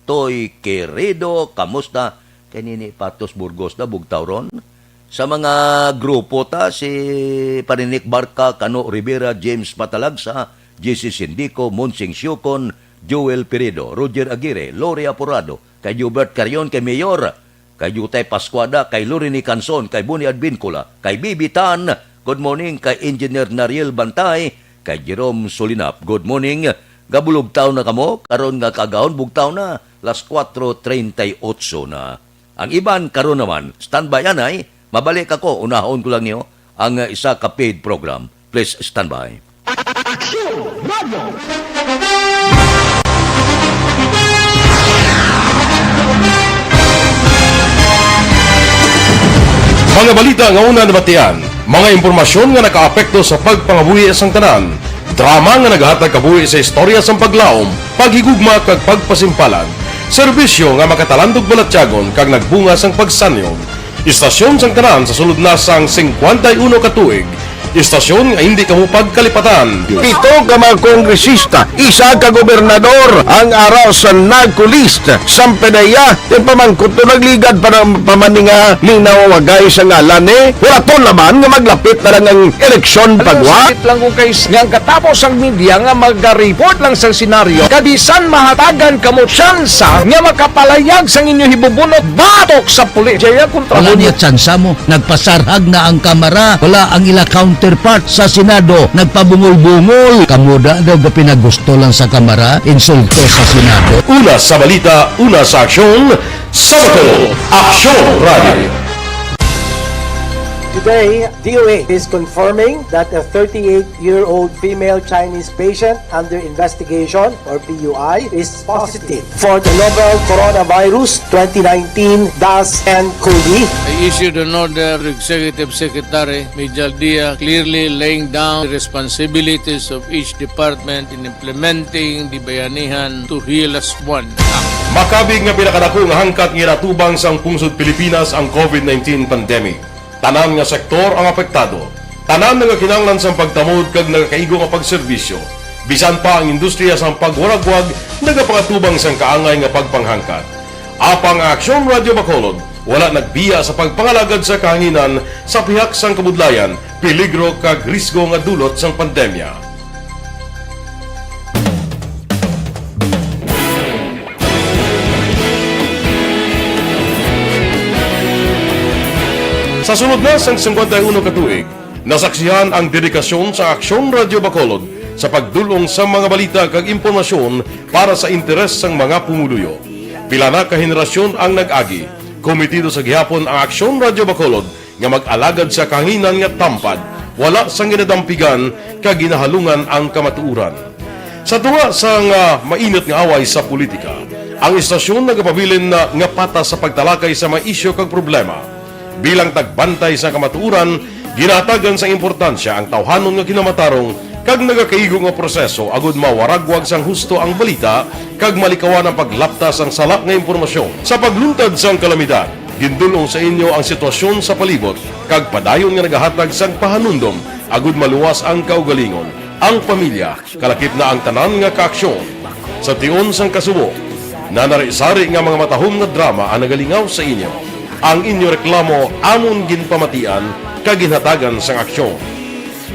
Toy Querido, kamusta? Kay Nini Patos Burgos na bugtaw ron. Sa mga grupo ta, si Parinik Barca, Cano Rivera, James Patalagsa, J C Sindico, Monsing Siocon, Joel Piredo, Roger Aguirre, Lori Aporado, kay Jobert Carion, kay Mayor, kay Jutay Pascuada, kay Lorini Canson, kay Boni Advincula, kay Bibi Tan, good morning, kay Engineer Nariel Bantay, kay Jerome Solinap, good morning. Gabulugtaw na kamo, karon nga kaagahon bugtaw na, las kuwatro treinta y ocho na. Ang iban karon naman, standby anay, mabalik ako, unahon ko lang niyo ang, uh, isa ka paid program. Please standby. Aksyon Radio. Mga balita nga una nabatian, mga impormasyon nga nakaapekto sa pagpangabuhi sang tanan, drama nga naghatag kabuhi sa istorya sang paglaom, paghigugma kag pagpasimpalan, serbisyo nga makatalandog balatyagon kag nagbunga sang pagsanyog. Istasyon sang tanan sa sulod na sang singkwenta y uno ka tuig, istasyon nga hindi kamo pagkalipatan. Pito ka mga kongresista, isa ka gobernador ang ara sa NAGCO list. Sampedeya, ipamangkot to nagligad pa ng pamaninga linaw wagay sa ngalan ni. Wala to laban nga maglapit na lang ang eleksyon pagwa. Sakit lang kung kay nga ang katapos ang media nga maga-report lang sa senaryo, kabisan mahatagan kamo tsansa nga makapalayag sang inyo hibubunot batok sa pulis. Jaya kontra Wala mo. Niya tsansa mo. Nagpasarhag na ang Kamara. Wala ang ila counterpart sa Senado. Nagpabungol-bungol. Kamo da daw ga pinagusto lang sa Kamara, insulto sa Senado. Una sa balita, una sa aksyon, sa Bacolod, Aksyon Radio. Today, D O A is confirming that a thirty-eight-year-old female Chinese patient under investigation, or P U I, is positive for the novel coronavirus twenty nineteen dash N COVID. I issued an order to Executive Secretary Mijal Dia, clearly laying down the responsibilities of each department in implementing the Bayanihan to Heal As One Act. Makabig nga pinakadako nga hangkat nga ginatubang sang pungsod Pilipinas ang COVID nineteen pandemic. Tanan nga sektor ang apektado. Tanan nagakinahanglan sang pagtamod kag nagakaigo nga pagserbisyo. Bisan pa ang industriya sang pagwaragwag nagapangatubang sang kaangay nga pagpanghangkat. Apang ang Aksyon Radio Bacolod wala nagbiya sa pagpangalagad sa kahanginan sa pihak sang kabudlayan, peligro kag risgo nga dulot sang pandemya. Sa sulod na sang singkwenta y uno ka tuig, nasaksihan ang dedikasyon sa Aksyon Radio Bacolod sa pagdul-ong sa mga balita kag impormasyon para sa interes sang mga pumuluyo. Pila na ka henerasyon ang nag-agi. Komitido sa gihapon ang Aksyon Radio Bacolod nga mag-alagad sa kahanginan nga tampad, wala sang ginadampigan kag ginahalungan ang kamatuoran. Sa tunga sang, ah, mainit nga away sa politika, ang istasyon nagapabilin na nga patas sa pagtalakay sa mga isyu kag problema. Bilang tagbantay sa kamatuoran, ginahatagan sang importansya ang tawhanon nga kinamatarong kag nagakaigo nga proseso agud mawaragwag sang husto ang balita kag malikawan ang paglapta sang sala nga impormasyon. Sa pagluntad sang kalamidad, gindul-ong sa inyo ang sitwasyon sa palibot kag padayon nga nagahatag sang pahanumdom agud maluwas ang kaugalingon, ang pamilya, kalakip na ang tanan nga kaaksyon. Sa tion sang kasubo, nanari-sari nga mga matahom nga drama ang nagalingaw sa inyo. Ang inyo reklamo amon ginpamatian kag ginhatagan sang aksyon.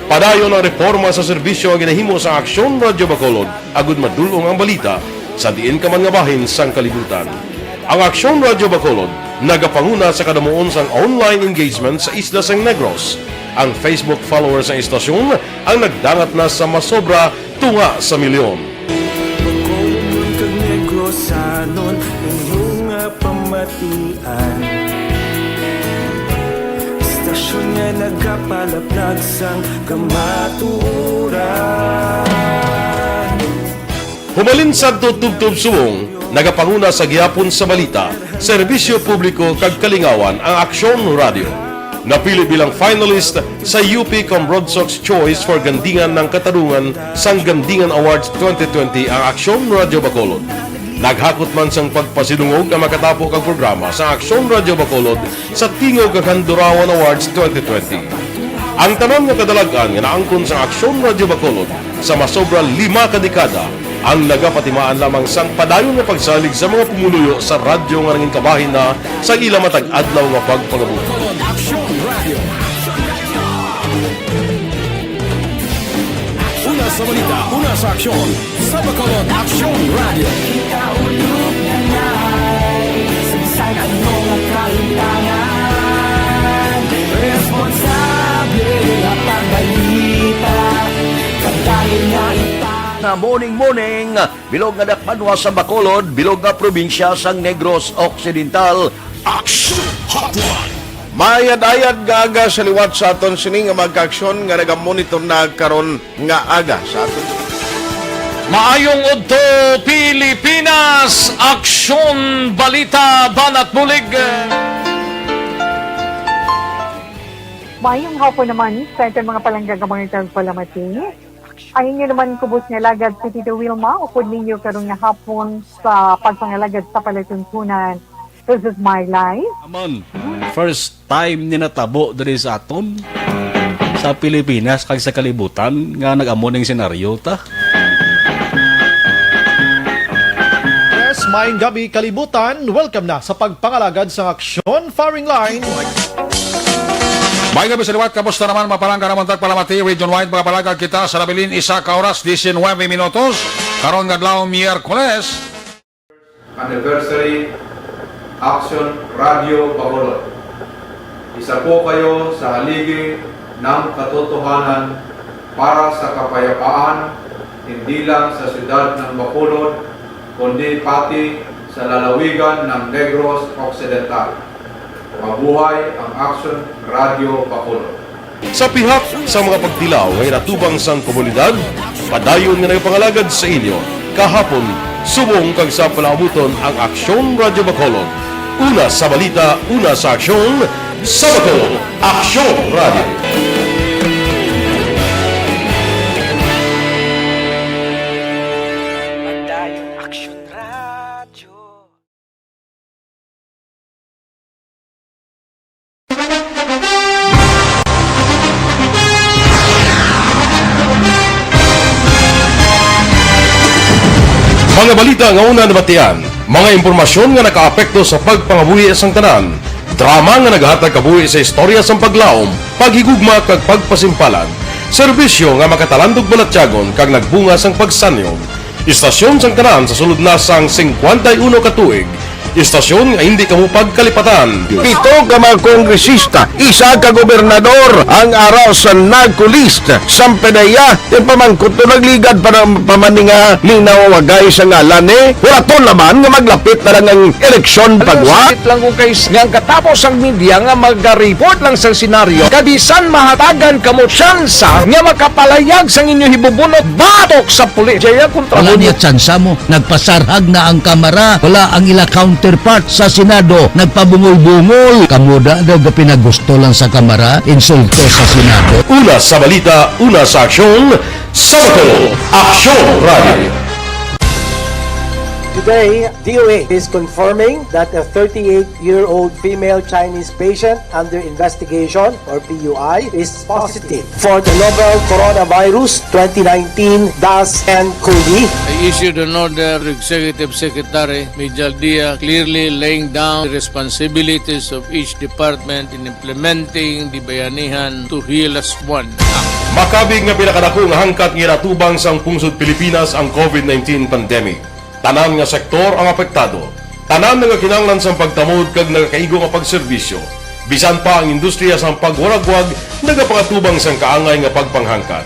Padayon ang reporma sa serbisyo nga ginahimo sa Aksyon Radyo Bacolod agud madul-ong ang balita sa diin ka man nga bahin sang kalibutan. Ang Aksyon Radyo Bacolod nagapanguna sa kadamuon sang online engagement sa isla sang Negros. Ang Facebook followers sang istasyon ang nagdangat na sa masobra tunga sa milyon. Bacolodnon kag Negrosanon, inyo nga pamatian. Istasyon nga nagapalaplag sang kamatuoran. Humalin sadto tubtob subong, nagapanguna sa gihapon sa balita, serbisyo publiko kag kalingawan ang Aksyon Radyo. Napili bilang finalist sa U P Comrodsocs Choice for Gandingan ng Katarungan sang Gandingan Awards twenty twenty ang Aksyon Radyo Bacolod. Naghakot man sang pagpasidungog ang makatapo kag programa sa Aksyon Radyo Bacolod sa Tingog kag Handurawan Awards twenty twenty. Ang tanan nga kadalag-an nga naangkon sang Aksyon Radyo Bacolod sa masobra lima ka dekada ang nagapatimaan lamang sang padayon nga pagsalig sa mga pumuluyo sa radyo nga nangin kabahin na sa ila matag adlaw nga pagpangabuhi. Bacolod Aksyon Radyo. Una sa balita, una sa aksyon, sa Bacolod Aksyon Radyo. Kita ulog na nai, sa bisan ano nga kahitangan, responsable nga pagbalita, pagdahil nga ita- Na morning, morning. Bilog nga dakbanwa sa Bacolod, bilog nga probinsya sang Negros Occidental. Action Hotline. Maayad-ayad nga aga sa liwat sa aton sini nga mga kaaksyon nga nagamonitor na karon nga aga sa aton. Maayong udto, Pilipinas! Aksyon, balita, banat bulig. Mayong hapon naman sa aton mga palangga nga mga tagpalamati. Ang inyo naman kubos nga alagad si Tito Wilma, upod ninyo karon nga hapon sa pagpangalagad sa palatuntunan. This is my life. Aman, first time ni natabo diri sa aton, sa Pilipinas kag sa kalibutan nga nag-amo ning senaryo ta. Yes, maayong gabi, kalibutan. Welcome na sa pagpangalagad sa Aksyon Firing Line. May gabi sa liwat, kamusta naman, mapalangga naman tagpalamati, region-wide, mga palagag kita sa nabilin, isa ka oras, diecinuebe minutos, karon nga adlaw, Miyerkules. Anniversary, Action Radio Bacolod. Isa po kayo sa haligi ng katotohanan para sa kapayapaan, hindi lang sa siyudad ng Bacolod, kundi pati sa lalawigan ng Negros Occidental. Mabuhay ang Action Radio Bacolod. Sa pihak sa mga pagtilaw nga ginatubang sang komunidad, padayon nga nagapangalagad sa inyo kahapon, subong kag sa palaabuton ang Aksyon Radio Bacolod. Una sa balita, una sa aksyon, sa Bacolod, Aksyon Radio. Padayon Aksyon Radio. Mga balita nga una nabatian, mga impormasyon nga nakaapekto sa pagpangabuhi sang tanan, drama nga nagahatag kabuhi sa istorya sang paglaom, paghigugma kag pagpasimpalan, serbisyo nga makatalandog balatyagon kag nagbunga sang pagsanyog. Istasyon sang tanan sa sulod na sang singkwenta y uno ka tuig. Istasyon nga hindi kamo pagkalipatan. Pito ka mga kongresista, isa ka gobernador ang ara sa NAGCO list. Sang P D E A, yung pamangkot to nagligad para pamaninga ni nawawagay sa ngalan ni. Wala to laman nga maglapit na lang ang eleksyon pagwa. Sakit lang kung kay nga ang katapos ang media nga mag-report lang sa senaryo. Kabisan mahatagan kamo tsansa nga makapalayag sang inyo hibubunot batok sa pulis. Jaya kontra Wala mo. Niya tsansa mo. Nagpasarhag na ang Kamara. Wala ang ila counterpart sa Senado. Nagpabungol-bungol. Kamo da daw ga pinagusto lang sa Kamara. Insulto sa Senado. Una sa balita, una sa aksyon, sa Bacolod, Aksyon Radio. Today, D O A is confirming that a thirty-eight-year-old female Chinese patient under investigation, or P U I, is positive for the novel coronavirus twenty nineteen dash N cov. I issued an order to Executive Secretary Mijal Dia, clearly laying down the responsibilities of each department in implementing the Bayanihan to Heal as One Act. Makabig nga pinakadako nga hangkat nga ginatubang sang pungsod Pilipinas ang COVID nineteen pandemic. Tanan nga sektor ang apektado. Tanan nagakinahanglan sang pagtamod kag nagakaigo nga pagserbisyo. Bisan pa ang industriya sang pagwaragwag nagapangatubang sang kaangay nga pagpanghangkat.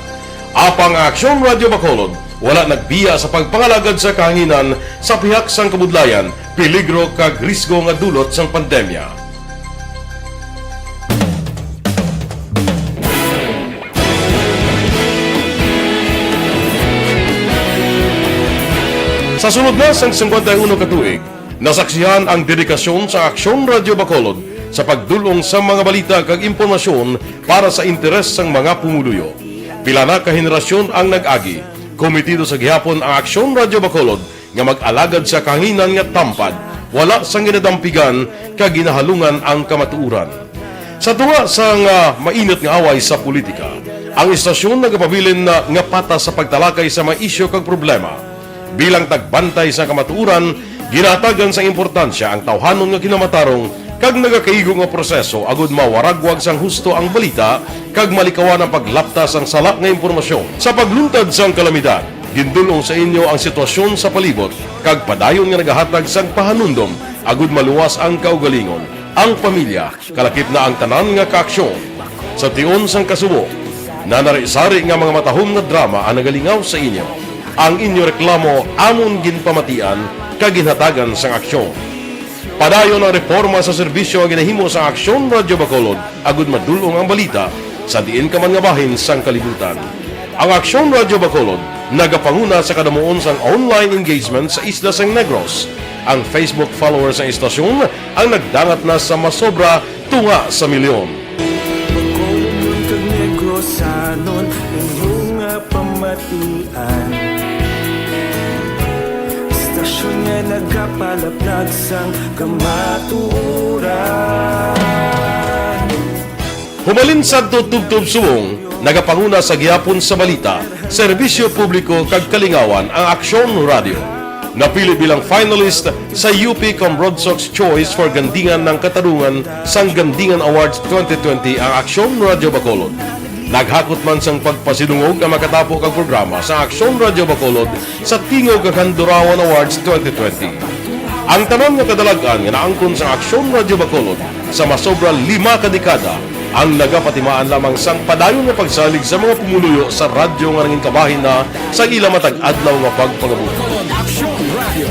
Apang ang Aksyon Radio Bacolod wala nagbiya sa pagpangalagad sa kahanginan sa pihak sang kabudlayan, peligro kag risgo nga dulot sang pandemya. Sa sulod na sang singkwenta y uno ka tuig, nasaksihan ang dedikasyon sa Aksyon Radio Bacolod sa pagdul-ong sa mga balita kag impormasyon para sa interes sang mga pumuluyo. Pila na ka henerasyon ang nag-agi, komitido sa gihapon ang Aksyon Radio Bacolod nga mag-alagad sa kahanginan nga tampad, wala sang ginadampigan kag ginahalungan ang kamatuoran. Sa tunga sang, ah, mainit nga away sa politika, ang istasyon nagapabilin na nga patas sa pagtalakay sa mga isyu kag problema. Bilang tagbantay sa kamatuoran, ginahatagan sang importansya ang tawhanon nga kinamatarong kag nagakaigo nga proseso agud mawaragwag sang husto ang balita kag malikawan ang paglapta sang sala nga impormasyon. Sa pagluntad sang kalamidad, gindul-ong sa inyo ang sitwasyon sa palibot kag padayon nga nagahatag sang pahanumdom agud maluwas ang kaugalingon, ang pamilya, kalakip na ang tanan nga kaaksyon. Sa tion sang kasubo, nanari-sari nga mga matahom nga drama ang nagalingaw sa inyo. Ang inyo reklamo amon ginpamatian kag ginhatagan sang aksyon. Padayon ang reporma sa serbisyo nga ginahimo sang Aksyon Radio Bacolod agud madul-ong ang balita sa diin ka man nga bahin sang kalibutan. Ang Aksyon Radio Bacolod nagapanguna sa kadamuon sang online engagement sa isla sang Negros. Ang Facebook followers sang istasyon ang nagdangat na sa masobra tunga sa milyon. Sanon inyo nga pamatian. Stasyon nga nagapalaplag sang kamatuoran. Humalin sadto tubtob subong, nagapanguna sa gihapon sa balita, serbisyo publiko kag kalingawan ang Aksyon Radio. Napili bilang finalist sa U P Cambronsox Choice for Gandingan ng Katarungan sang Gandingan Awards twenty twenty ang Aksyon Radio Bacolod. Naghakot man sang pagpasidungog ang makatapo kag programa sa Aksyon Radio Bacolod sa Tingog kag Handurawan Awards twenty twenty. Ang tanan nga kadalag-an nga naangkon sa Aksyon Radio Bacolod sa masobra lima ka dekada ang nagapatimaan lamang sang padayon nga pagsalig sa mga pumuluyo sa radyo nga nangin kabahin na sa ila matag adlaw nga pagpangabuhi. Aksyon Radio.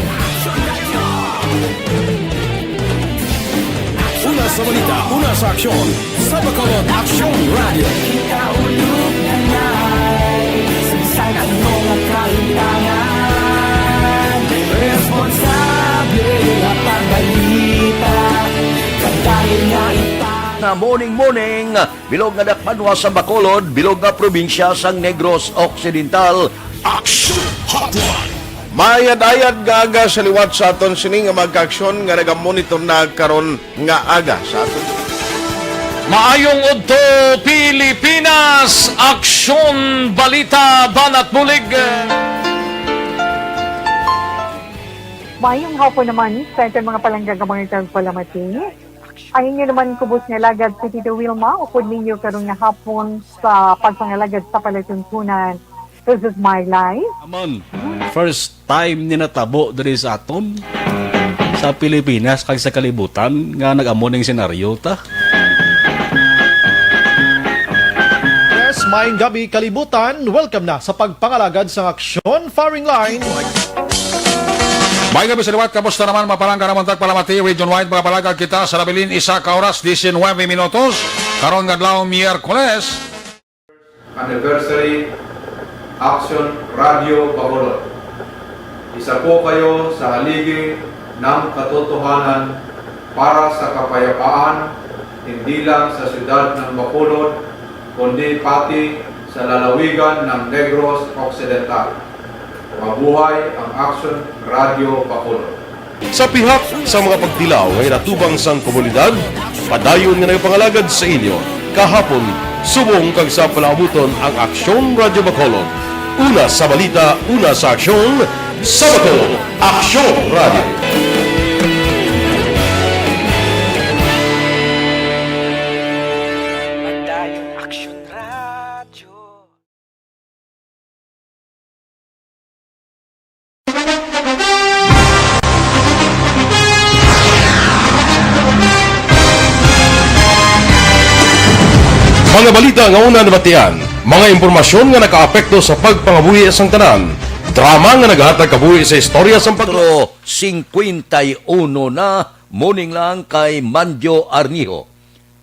Una sa balita, una sa aksyon. Sa Bacolod, Aksyon Radio. Kita ulog na nai, sa bisan ano nga kalimtangan. Responsable nga pagbalita, kadali nga ipa- Na morning, morning. Bilog nga dakpanwa sa Bacolod, bilog nga probinsya sang Negros Occidental. Action Hotline. Mayad-ayad nga aga sa liwat sa aton sini nga mga kaaksyon nga nagamonitor na karon nga aga sa aton. Maayong udto, Pilipinas! Aksyon, balita, banat bulig. Mayong hapon naman sa aton mga palangga nga mga tagpalamati. Ang inyo naman kubos nga alagad, si Tito Wilma, upod ninyo karon nga hapon sa pagpangalagad sa palatuntunan. This is my life. Amon, first time ni natabo diri sa aton, sa Pilipinas kag sa kalibutan nga nag-amo ning senaryo ta. Yes, maayong gabi, kalibutan. Welcome na sa pagpangalagad sang Aksyon Firing Line. May gabi sa liwat, kamusta naman? Mapalangga naman tagpalamati, Region Wide, mga palagad kita sa nabilin, isa ka oras, diecinueve minutos. Karon nga adlaw, Miyerkules. Anniversary, Action Radio Bacolod. Isa po kayo sa haligi ng katotohanan para sa kapayapaan, hindi lang sa siyudad ng Bacolod, kundi pati sa lalawigan ng Negros Occidental. Mabuhay ang Action Radio Bacolod. Sa pihak sa mga pagtilaw nga ginatubang sang komunidad, padayon nga nagapangalagad sa inyo kahapon, subong kag sa palaabuton ang Aksyon Radio Bacolod. Una sa balita, una sa aksyon, sa Bacolod, Aksyon Radio. Padayon Aksyon Radio. Mga balita nga una nabatian, mga impormasyon nga nakaapekto sa pagpangabuhi sang tanan, drama nga naghatag kabuhi sa istorya sang pag- Otro, singkwenta y uno na, morning lang kay Manjo Arnijo,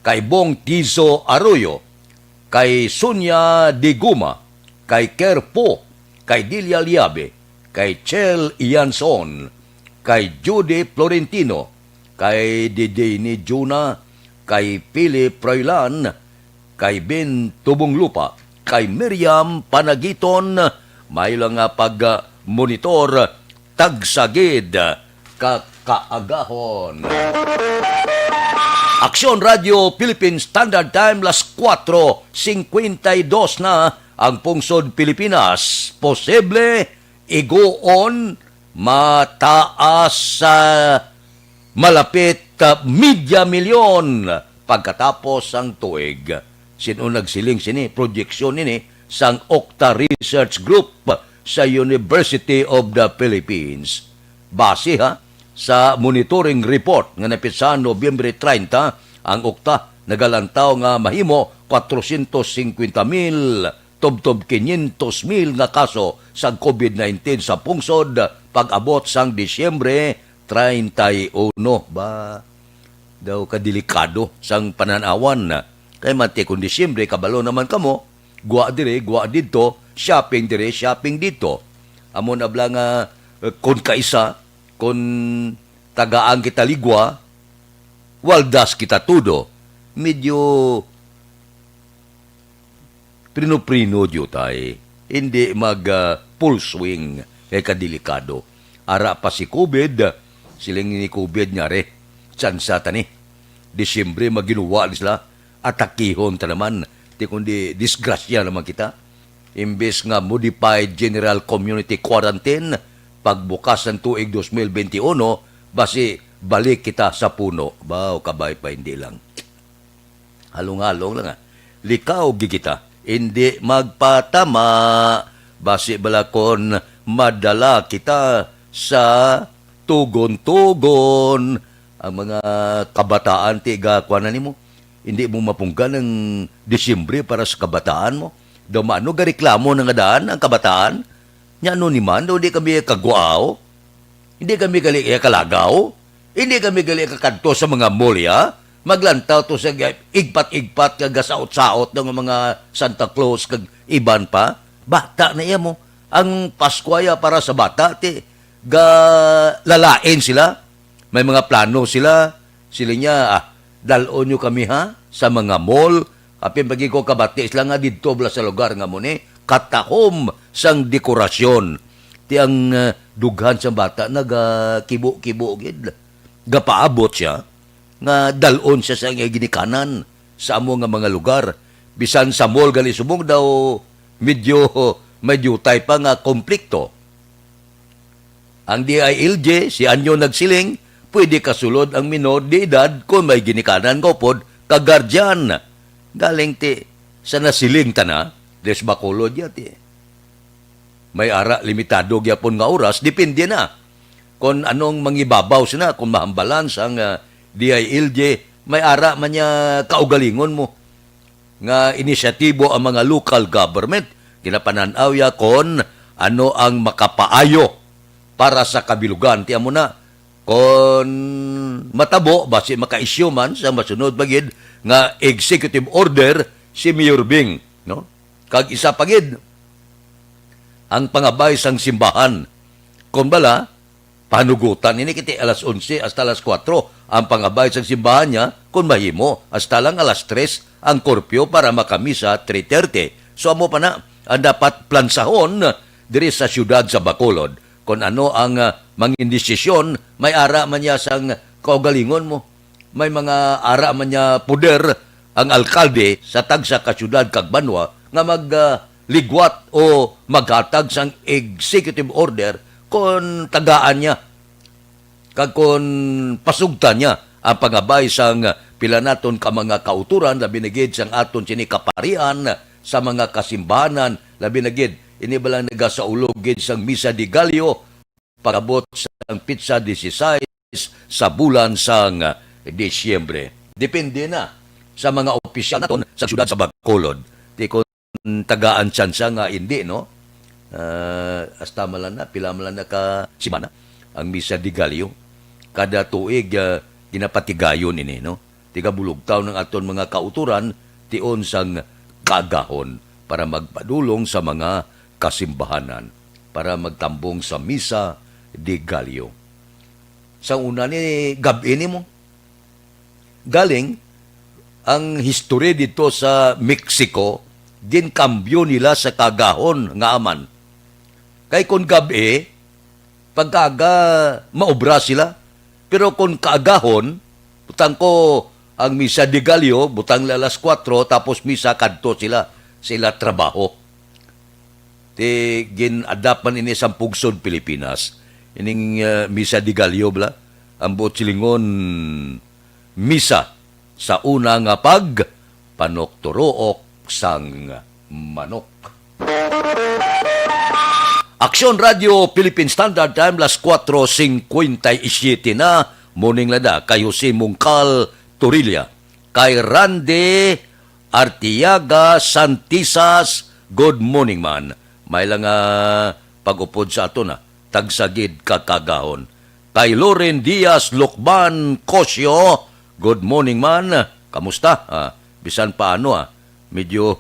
kay Bong Tizo Arroyo, kay Sonia de Guma, kay Ker Po, kay Delia Liabe, kay Chel Ianson, kay Judy Florentino, kay Didini Juna, kay Philip Roylan, kay Ben Tubong Lupa, kay Miriam Panagiton, may lang nga pag-monitor, tagsagid ka kaagahon. Aksyon Radio Philippine Standard Time, las kuwatro singkwenta y dos na ang pungsod Pilipinas. Posible iguon mataas sa malapit, ah, media milyon pagkatapos sang tuig. Sin-o nagsiling sini? Proyeksyon ini sang Okta Research Group sa University of the Philippines. Base, ha, sa monitoring report nga napitsa Nobyembre treinta, ang Okta nagalantaw nga mahimo kwatrosyentos singkwenta mil tubtob quinientos mil nga kaso sang COVID nineteen sa pungsod pag-abot sang Disyembre treinta y uno. Ba, daw kadelikado sang panan-awan. Kay manti kon Disyembre, kabalo naman kamo, gwa diri, gwa didto, shopping diri, shopping didto. Amo na bala nga, eh, kon kaisa, kon tagaan kita ligwa, waldas kita tudo. Medyo Prino-prino, diutay. Hindi mag, ah, full swing, kay kadelikado. Ara pa si covid, siling ni covid nga, "Re, tsansa ta ni. Disyembre, maginuwa ni sila. Atakihon ta naman. Ti kundi disgrasya naman kita." Imbes nga modified general community quarantine, pagbukas ng tuig dos mil benti uno, basi balik kita sa puno. Baw, kabay pa, hindi lang. Halong-halong lang, ah. Likaw gid kita. Hindi magpatama. Basi bala kon madala kita sa tugon-tugon. Ang mga kabataan, tiga, kuha na nimo. Hindi mo mapunggan ang Disyembre para sa kabataan mo. Daw maano gareklamo na nga daan ang kabataan? Nya ano ni man, daw di kami kagwao? Hindi kami gali kalagaw? Hindi kami gali kakadto sa mga mall, ya? Maglantaw to sa ga-, igpat-igpat nga gasaot-saot nga mga Santa Claus kag iban pa? Bata na iya mo. Ang Pasko ya para sa bata, ti, ga-, lalain sila. May mga plano sila. Sila niya, "Ah, dalon nyo kami, ha, sa mga mall." Apin pagi ko kabati sila nga didto bala sa lugar nga mo ni katahom sang dekorasyon. Ti ang, ah, dughan sang bata nagakibo-kibo gid. Gapaabot siya nga dalon siya sa iyang ginikanan sa amo nga mga lugar. Bisan sa mall gali subong daw medyo may diutay pa nga komplikto. Ang D I L G, si Anyo nagsiling, pwede kasulod ang minor de edad kon may ginikanan nga upod kag guardian. Galing ti, sa nasiling ta na, des Bacolod ya ti. May ara limitado gyapon nga oras, depende na kon anong mangibabaw sina, kung mahambalan sang, ah, D I L G, may ara man niya kaugalingon mo nga inisyatibo ang mga local government. Ginapanan-aw ya kon ano ang makapaayo para sa kabilugan. Ti amo na, kon matabo, basi maka-issue man sa masunod pa gid nga executive order si Mayor Bing, no? Kag isa pa gid, ang pangabay sang simbahan. Kon bala, panugutan ini kiti alas onse hasta alas kuwatro ang pangabay sang simbahan niya, kon mahimo, hasta lang alas tres ang curfew para makamisa three thirty. So, amo pa na ang dapat plansahon diri sa siyudad sa Bacolod. Kon ano ang, ah, mangin desisyon, may ara man niya sang kaugalingon mo. May mga ara man niya poder ang alkalde sa tagsa ka siyudad kag banwa nga mag, ah, ligwat o maghatag sang executive order kon tagaan niya kag kon pasugtan niya ang pangabay sang pila naton ka mga kautoran, labi na gid sang aton sini kaparian sa mga kasimbahanan, labi na gid ini bala nagasaulog gid sang Misa de Gallo pag-abot sang petsa dieciséis sa bulan sang Disyembre. Depende na sa mga opisyal naton sa siyudad sa Bacolod. Ti kon tagaan tsansa nga hindi, no? Ah, hasta man lang na, pila man lang na ka semana ang Misa de Gallo. Kada tuig, ah, ginapatigayon ini, no? Tigabulugtaw ng aton mga kauturan, tion sang kaagahon para magpadulong sa mga kasimbahanan, para magtambong sa Misa de Gallo. Sa una ni gab-i nimo, galing ang history dito sa Mexico, ginkambyo nila sa kagahon nga aman. Kay kon gab-i, pagkaaga, maobra sila. Pero kon kaagahon, butang ko ang Misa de Gallo, butang la alas kuwatro, tapos misa kadto sila sa ila trabaho. Ti gin-adapt man ini sa pugsod Pilipinas. Ining, ah, Misa de Gallo, bala, ang buot silingon, misa sa una nga pagpanukturuok sang manok. Aksyon Radio Philippine Standard Time, las kuwatro singkwenta y siyete na. Morning lada kay Jose Mungkal Torilla, kay Randy Artiaga Santisas. Good morning, man. May lang, ah, pag-upod sa ato na. Tagsagid ka kagahon. Kay Loren Diaz Lukban Cosio, good morning, man. Kamusta? Ah, bisan paano, ah, medyo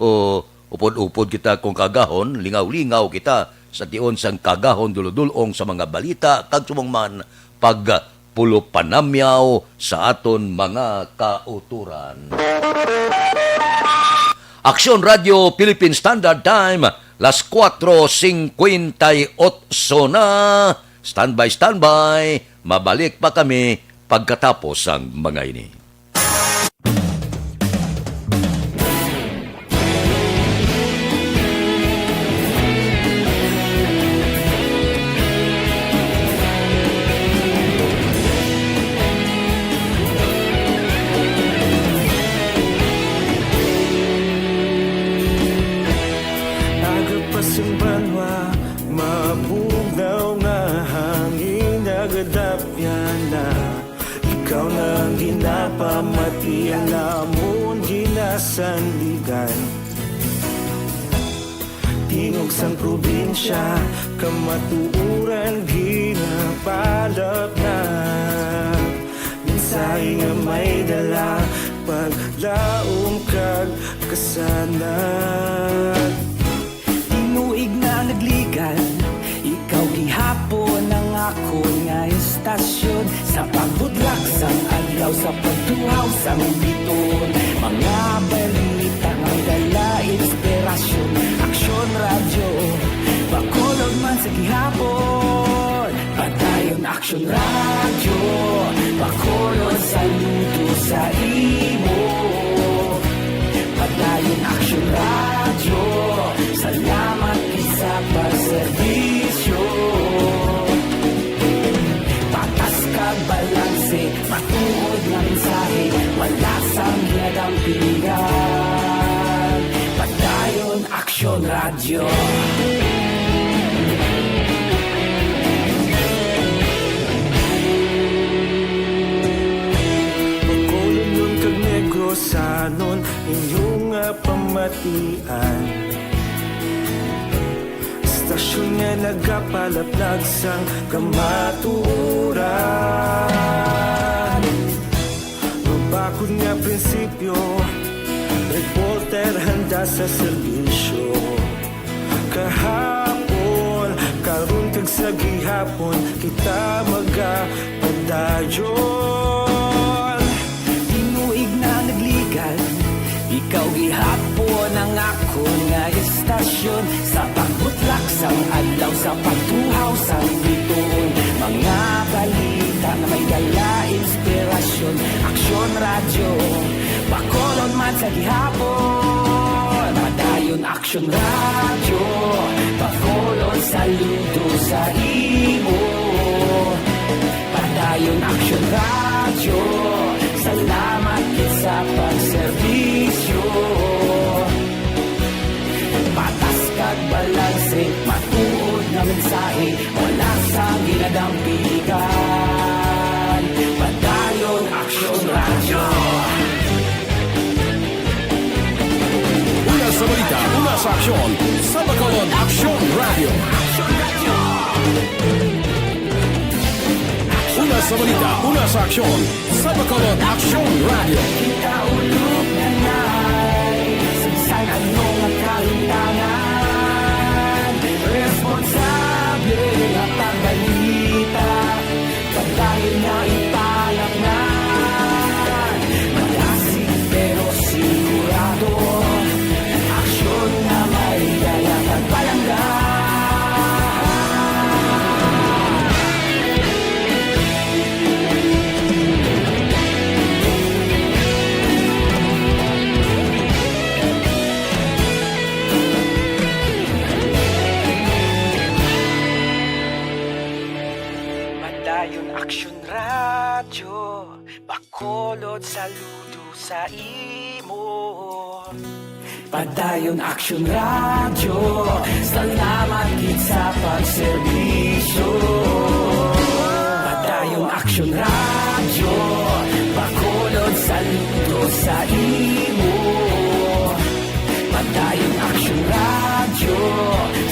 upod-upod kita kung kagahon, lingaw-lingaw kita sa tion sang kagahon, dulodulong sa mga balita, kag subong man pagpulopanamyaw sa aton mga kauturan. Aksyon Radio Philippine Standard Time, las kuwatro singkwenta y otso na. Standby, standby. Mabalik pa kami pagkatapos sang mga ini. Aga pa sing banwa, mabugnaw nga hangin, nagadapyan na. Ikaw na ang ginapamati, ang amon ginasandigan. Tingog sang probinsya, kamatuoran ginabalap na. Mensahe nga may dala, paglaom kag kasanag. Tinuig na nagligan, ikaw gihapon ang akon nga istasyon. Sa pagbutlak sang adlaw, sa pagtuhaw sang biton, mga balita nga may dala inspirasyon. Aksyon Radyo, Bacolod man sa gihapon. Padayon Aksyon Radyo, Bacolod, saludo sa imo. Padayon Aksyon Radyo, salamat gid sa pagserbisyo. Patas kag balanse, matuod nga mensahe, wala sang ginadampigan. Padayon Aksyon Radyo. Bacolodnon kag Negrosanon, inyo nga pamatian. Istasyon nga nagapalaplag sang kamatuoran. Mabakod nga prinsipyo, reporter handa sa serbisyo. Kahapon, karon kag sa gihapon, kita magapadayon. Tinuig na nagligan, ikaw gihapon ang akon nga istasyon. Sa pagbutlak sang adlaw, sa pagtuhaw sang bituon, mga balita nga may dala inspirasyon. Aksyon Radyo, Bacolod man sa gihapon. Padayon Aksyon Radyo, Bacolod, saludo sa imo. Padayon Aksyon Radyo, salamat gid sa pagserbisyo. Patas kag balanse, matuod nga mensahe, wala sang ginadampigan. Padayon Aksyon Radyo. Una sa balita, una sa aksyon, sa Bacolod Aksyon Radyo. Una sa balita, una sa aksyon, sa Bacolod Aksyon Radyo. Kita ulog na nay, sa bisan ano nga kahimtangan, responsable nga pagbalita, padayon nga ipalapnan. Malasig pero sigurado, aksyon nga may dala kag palangga. Padayon Aksyon Radyo, Bacolod, saludo sa imo. Padayon Aksyon Radyo, salamat gid sa pagserbisyo. Padayon Aksyon Radyo, Bacolod, saludo sa imo. Padayon Aksyon Radyo,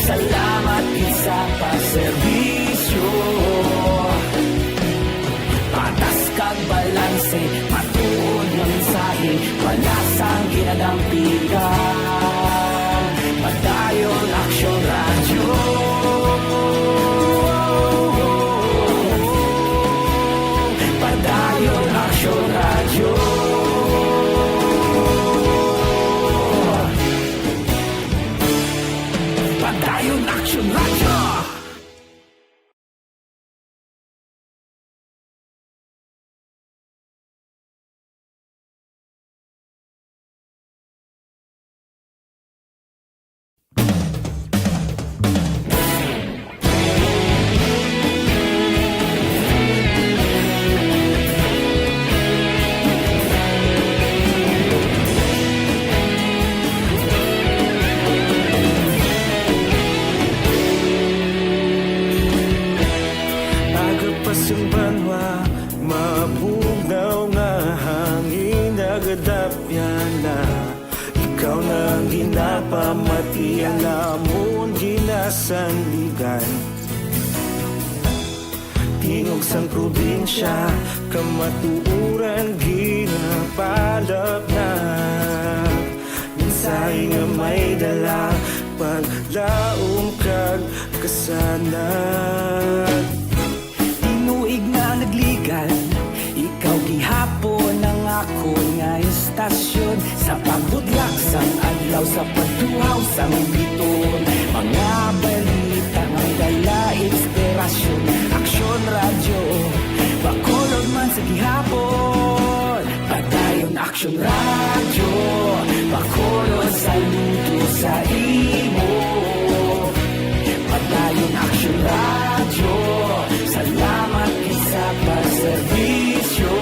salamat gid sa pagserbisyo. Patas kag balanse, matuod nga mensahe, wala sang ginadampigan. Padayon Aksyon Radyo. Padayon Aksyon Radyo. Ginapamatian namon ginasandigan. Tingog sang probinsya, kamatuoran ginapalapnag. Mensahe nga may dala, paglaom kag kasanag. Tinuig nga nagligan, ikaw gihapon ang akon nga istasyon. Sa pagbutlak sang adlaw, sa pagtuhaw sang biton, mga balita nga may dala inspirasyon. Aksyon Radyo, Bacolod man sa gihapon. Padayon Aksyon Radyo, Bacolod, saludo sa imo. Padayon Aksyon Radyo, salamat gid sa pagserbisyo.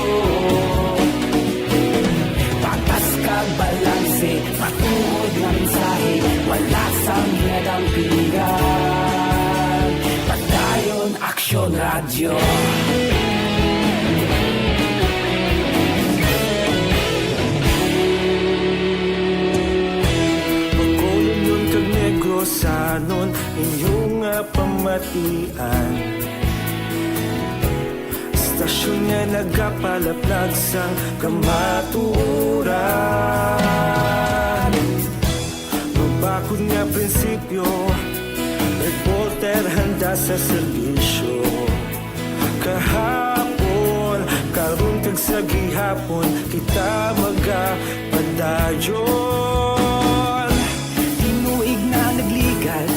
Patas kag balanse, matuod nga mensahe, wala sang ginadampigan. Padayon Aksyon Radyo. Bacolodnon kag Negrosanon, inyo nga pamatian. Istasyon nga nagapalaplag sang kamatuoran. Mabakod nga prinsipyo, reporter handa sa serbisyo. Kahapon, karon kag sa gihapon, kita magapadayon. Tinuig nga nagligan,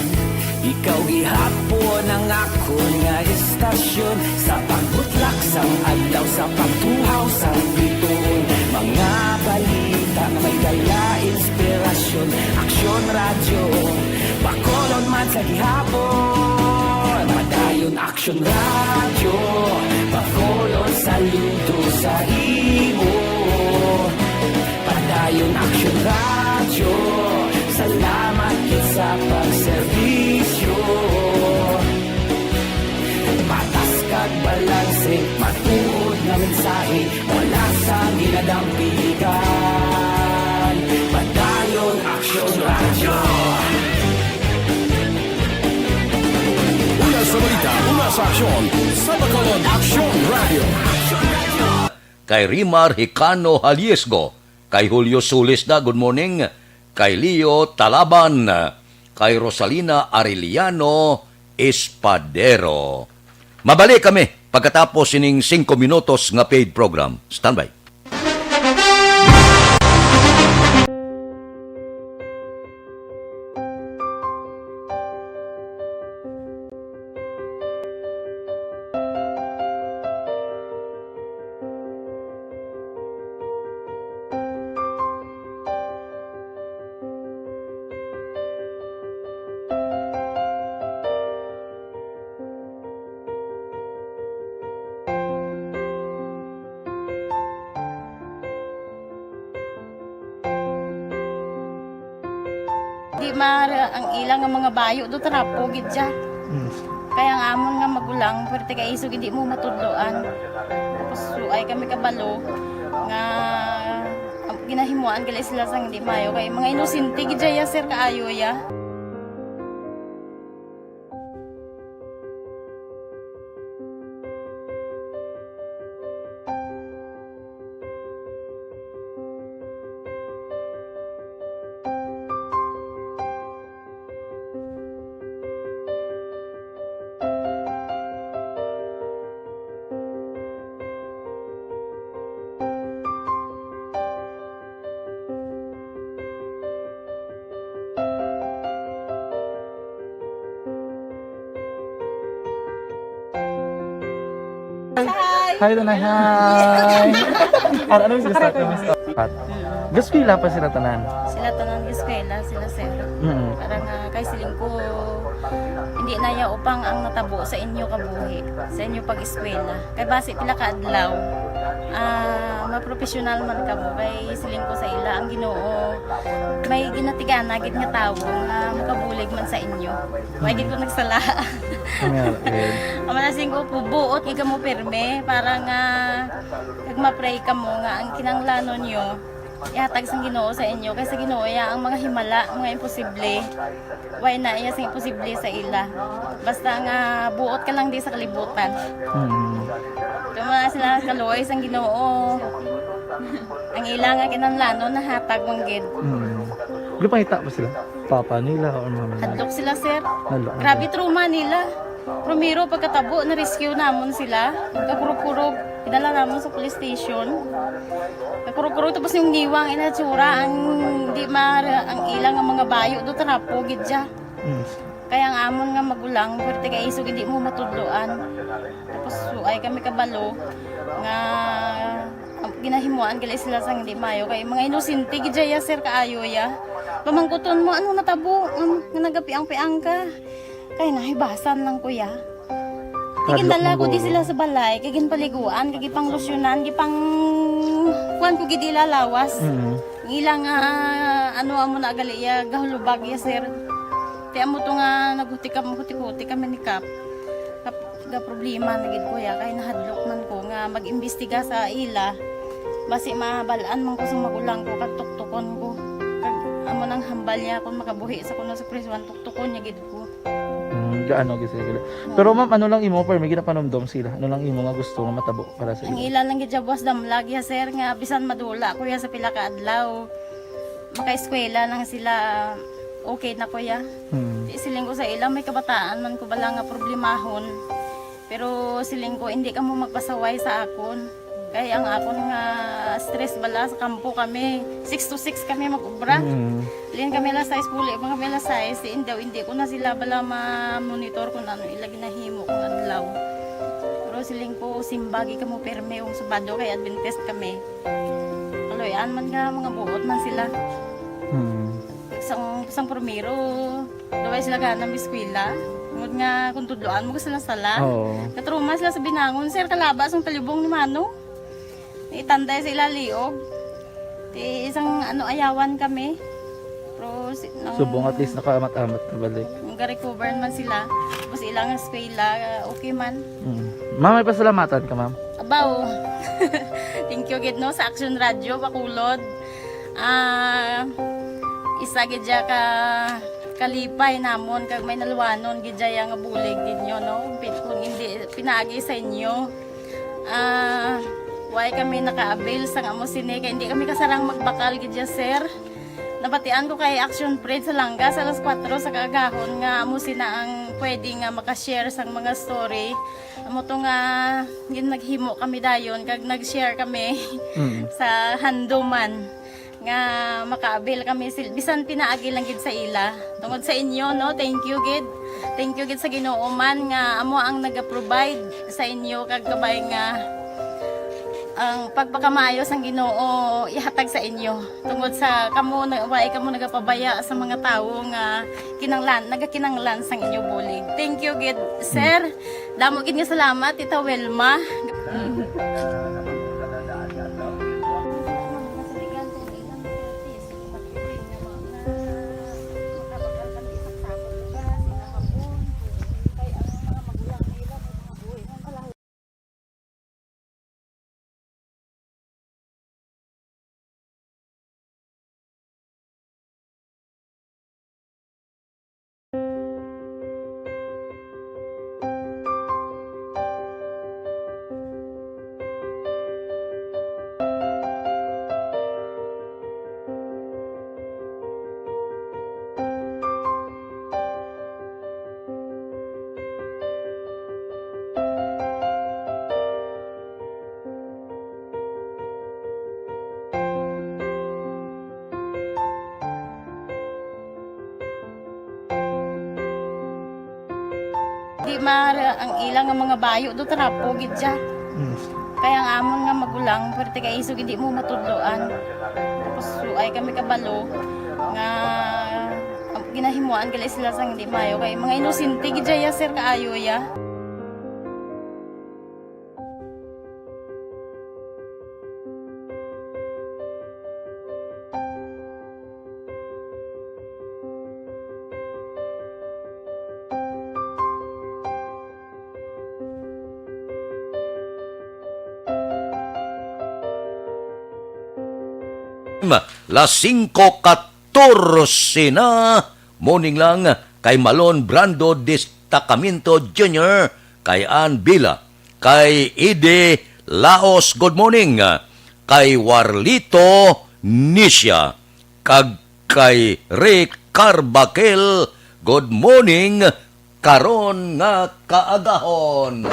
ikaw gihapon ang akon nga istasyon. Sa pagbutlak sang adlaw, sa pagtuhaw sang biton, mga balita nga may dala inspirasyon. Aksyon Radyo, Bacolod man sa gihapon. Padayon Aksyon Radyo, Bacolod, saludo sa imo. Padayon Aksyon Radyo, salamat gid sa pagserbisyo. Patas kag balanse, matuod nga mensahe, wala sang ginadampigan. Padayon Aksyon Radyo. Una sa balita, una sa aksyon, sa Bacolod Aksyon Radyo. Kay Rimar Hicano Haliesgo, kay Julio Sulisda, good morning, kay Leo Talaban, kay Rosalina Arellano Espadero. Mabalik kami pagkatapos sining singko minutos nga paid program. Standby. Di ma-, ang ila nga mga bayo do trapo gid siya. Mm. Kaya ang amon nga magulang, pwerte kay isog hindi mo matudloan. Tapos suay kami kabalo nga ginahimuan gali sila sang hindi mayo. Kay mga inosente gid siya, sir, kaayo ya. Hi. Hi, Tanay. Hi. Ano, ano yung gusto? Ano yung gusto? Gaskwela pa sila tanan? Sila tanan gaskwela, sila, sir. Mm. Para nga kay siling ko, hindi na ya upang ang natabo sa inyo kabuhi, sa inyo pag-eskwela. Kay basi pila ka adlaw, ah, mapropesyonal man kamo. Kay siling ko sa ila, ang Ginoo may ginatigana gid nga tawo nga makabulig man sa inyo. May gid ko nagsala. Amen. Ang manasing ko, buot gid kamo pirme para nga kag ma-pray kamo nga ang kinahanglanon nyo Ihatag sang Ginoo sa inyo, kay sa Ginoo iya ang mga himala, mga imposible. Way na iya sing imposible sa ila. Basta nga buot ka lang di sa kalibutan. Mm. Kamo na sila kaluoy sang Ginoo. Ang ila nga kinahanglanon nahatag man gid. Mm. Gipangita ba sila? Papa nila or mama nila? Hadlok sila, sir. Hadlok. Grabe trauma nila. Primero, pagkatabo, na-rescue namon sila. Kakurog-kurog, idala namon sa police station. Kakurog-kurog, tapos yung niwang inatsura, ang di ma-, ang ilang nga mga bayo do, trapo gid siya. Mm. Kaya ang amon nga magulang, pwerte kay isog, hindi mo matudloan. Tapos, so, ay kami kabalo nga, ang ginahimuan gali sila sang hindi mayo. Kay mga inosente gid siya, sir, kaayo ya. Pamangkuton mo, ano natabo? Um, nga nagapiang-piang ka. Kay nahibasan lang, kuya. Hadlok. Igindala ko di sila sa balay, kay ginpaliguan, kay gipanglusyonan, gipang-, kuwan ko gid ila lawas. Mm. Ang ila nga, ano, amo na gali iya, gahulubag iya, sir. Ti amo to nga naghuti kam-, huti-huti kami ni Kap. Kap-, ga problema na gid ko ya, kay nahadlok man ko nga mag-imbestiga sa ila. Basi mabal-an man ko sa magulang ko, kag tuktukon ko. Kag amo nang hambal niya kung makabuhi sa kuno sa prisuan, tuktukon niya gid ko. Mm, gaano gid sila gila. Oo. Pero ma'am, ano lang imo, pero may ginapanumdom sila? Ano lang imo nga gusto nga matabo para sa Ang ila? Ila lang gid siya, boss, damlag ya, sir, nga bisan madula ko ya sa pila ka adlaw, makaeskwela lang sila, okay na ko ya. Hmm. Di siling ko sa ila, may kabataan man ko bala nga problemahon. Pero siling ko, hindi kamo magpasaway sa akon. Kay ang akon nga stress bala sa kampo kami, six to six kami mag-ubra. Mm. Lin kami alas sais, puli pa kami alas sais, si Indaw, hindi ko na sila bala ma-monitor kung ano ila ginahimo kung adlaw. Pero siling ko, simbagi kamo pirme kung Sabado kay Adventist kami. Kaloy-an man nga mga buot man sila. Mm. Sang, sang primero, daway sila gana mag-eskwela. Tungod nga kung tudloan mo sila sala. Oo. Katruma sila sa binangon, sir, kalaba sang talibong ni Mano. Itanday sa ila liog. Ti isang ano, ayawan kami. Pero si, nang Subong at least nakaamat-amat na balik. Nag-recover man sila. Tapos ilang eskwela, okay man. Mm. Ma'am, may pasalamatan ka, ma'am? Abaw. Thank you gid, no, sa Action Radio Bacolod. Ah, isa gid siya ka kalipay namon kag may naluwanon gid siya nga bulig ninyo, no? Pi-, kung hindi pinaagi sa inyo, ah, why kami naka-avail sang amo sini, kay hindi kami kasarang magbakal gid siya, sir. Nabatian ko kay Action Fred sa langga sa alas kuwatro sa kaagahon nga amo sina ang pwede nga maka-share sang mga story. Amo to nga gin-, naghimo kami dayon kag nag-share kami Mm. sa handuman nga maka-avail kami sil-, bisan pinaagi lang gid sa ila. Tungod sa inyo, no, thank you gid. Thank you gid sa Ginoo man nga amo ang naga-provide sa inyo kag kabay nga ang pagpakamaayo sang Ginoo ihatag sa inyo. Tungod sa kamo na, wa kamo nagapabaya sa mga tawo nga kinanglan, nagakinanglan sang inyo bulig. Thank you gid, sir. Damo gid nga salamat, Tita Wilma. Di ma-, ang ilang nga mga bayo do, trapo gid siya. Mm. Kaya ang amon nga magulang, pwerte kay isog hindi mo matudloan. Tapos, so, ay kami kabalo nga, ang ginahimuan gali sila sang hindi mayo. Kay mga inosente gid siya, sir, kaayo ya. Las singko katorse na, morning lang kay Malon Brando Destacamento Junior, kay Ann Bila, kay Ide Laos, good morning, kay Warlito Nisha, kag kay Ray Carbaquel, good morning, karon nga kaagahon.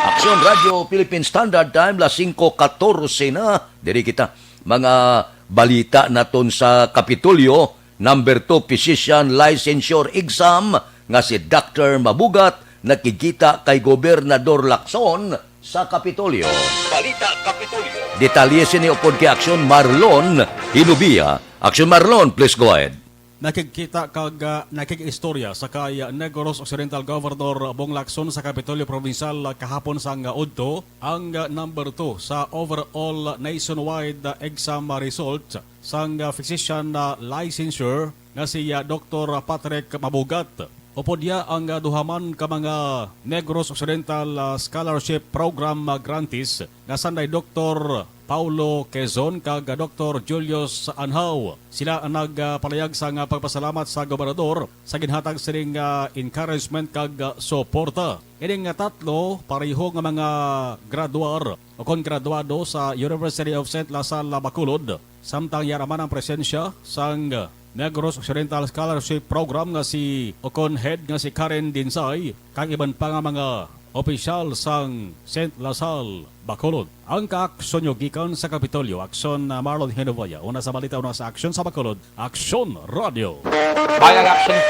Aksyon Radio Philippine Standard Time, las singko katorse na. Diri kita, mga balita naton sa Kapitolyo. Number two, physician licensure exam nga si Doctor Mabugat nakigkita kay Gobernador Lacson sa Kapitolyo. Balita Kapitolyo. Detalye sini upod kay Aksyon Marlon Hinubia. Aksyon Marlon, please go ahead. Nakigkita kag, ah, nakig-istorya sa kay, ah, Negros Occidental Governor Bong Lacson sa Kapitolyo Provincial, ah, kahapon sang, ah, udto ang, ah, number two sa overall nationwide, ah, exam, ah, result sang, ah, physician, ah, licensure nga si, ah, Doktor Patrick Mabugat. Upod iya ang, ah, duha man ka mga Negros Occidental, ah, Scholarship Program, ah, grantees nga sanday Doktor Paulo Quezon kag Doktor Julius Anhao. Sila ang nagpalayag sang pagpasalamat sa gobernador sa ginhatag sining, ah, encouragement kag, ah, suporta. Ining, ah, tatlo pareho nga mga graduar o kon graduado sa University of Saint La Salle, Bacolod, samtang yara man ang presensya sang Negros Occidental Scholarship Program nga si, o kon head nga si Karen Dinsay, kag iban pa nga mga opisyal sang Saint La Salle, Bacolod. Ang kaaksyon nyo gikan sa Kapitolyo, Aksyon, ah, Marlon Hinovaya. Una sa balita, una sa aksyon sa Bacolod, Aksyon Radio. Bayang Aksyon.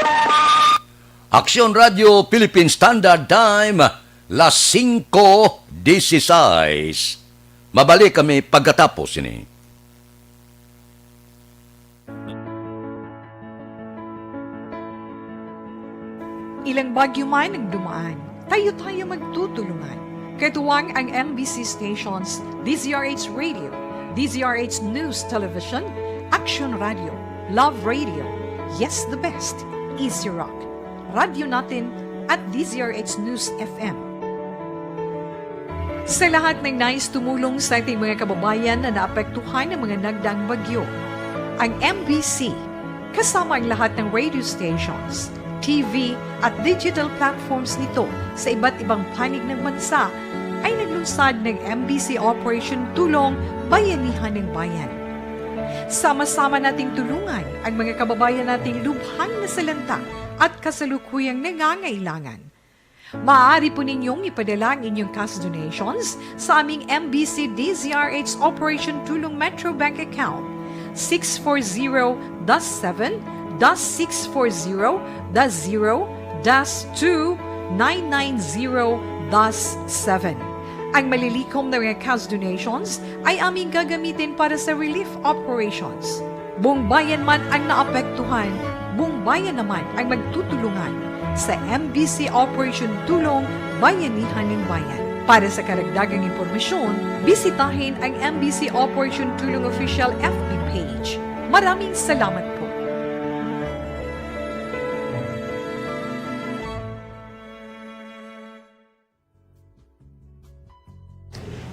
Aksyon Radio Philippine Standard Time, las singko dieciséis. Mabalik kami pagkatapos ini. Ilang bagyo man ang dumaan, tayo-tayo magtutulungan. Katuwang ang M B C stations, D Z R H Radio, D Z R H News Television, Action Radio, Love Radio, Yes the Best, Easy Rock, Radyo Natin, at D Z R H News F M. Sa lahat ng nais tumulong sa ating mga kababayan na naapektuhan ng mga nagdaang bagyo, ang M B C, kasama ang lahat ng radio stations, T V, at digital platforms nito sa iba't ibang panig ng bansa, ay naglunsad ng M B C Operation Tulong Bayanihan ng Bayan. Sama-sama nating tulungan ang mga kababayan nating lubhang nasalanta at kasalukuyang nangangailangan. Maaari po ninyong ipadala ang inyong cash donations sa aming M B C D Z R H Operation Tulong Metro Bank Account, six four zero dash seven dash six four zero dash zero dash two nine nine zero dash seven. Ang malilikom na mga cash donations ay aming gagamitin para sa relief operations. Buong bayan man ang naapektuhan, buong bayan naman ang magtutulungan sa M B C Operation Tulong Bayanihan ng Bayan. Para sa karagdagang impormasyon, bisitahin ang M B C Operation Tulong Official F B page. Maraming salamat po.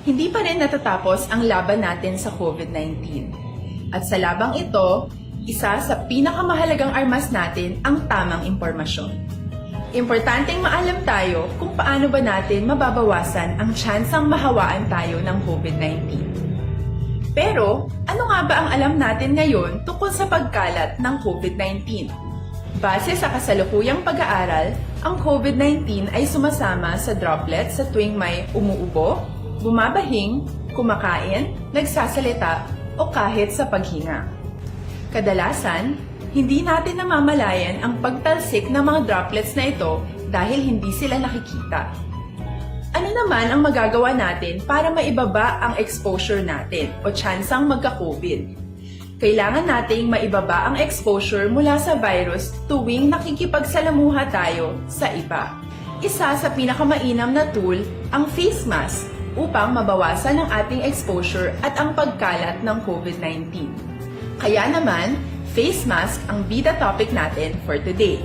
Hindi pa rin natatapos ang laban natin sa COVID nineteen. At sa labang ito, isa sa pinakamahalagang armas natin ang tamang impormasyon. Importanteng maalam tayo kung paano ba natin mababawasan ang tsansang mahawaan tayo ng COVID nineteen. Pero, ano nga ba ang alam natin ngayon tungkol sa pagkalat ng COVID nineteen? Base sa kasalukuyang pag-aaral, ang COVID nineteen ay sumasama sa droplets sa tuwing may umuubo, bumabahing, kumakain, nagsasalita, o kahit sa paghinga. Kadalasan, hindi natin namamalayan ang pagtalsik ng mga droplets na ito dahil hindi sila nakikita. Ano naman ang magagawa natin para maibaba ang exposure natin o tsansang magka-COVID? Kailangan nating maibaba ang exposure mula sa virus tuwing nakikipagsalamuha tayo sa iba. Isa sa pinakamainam na tool ang face mask upang mabawasan ang ating exposure at ang pagkalat ng COVID nineteen. Kaya naman, face mask ang bida topic natin for today.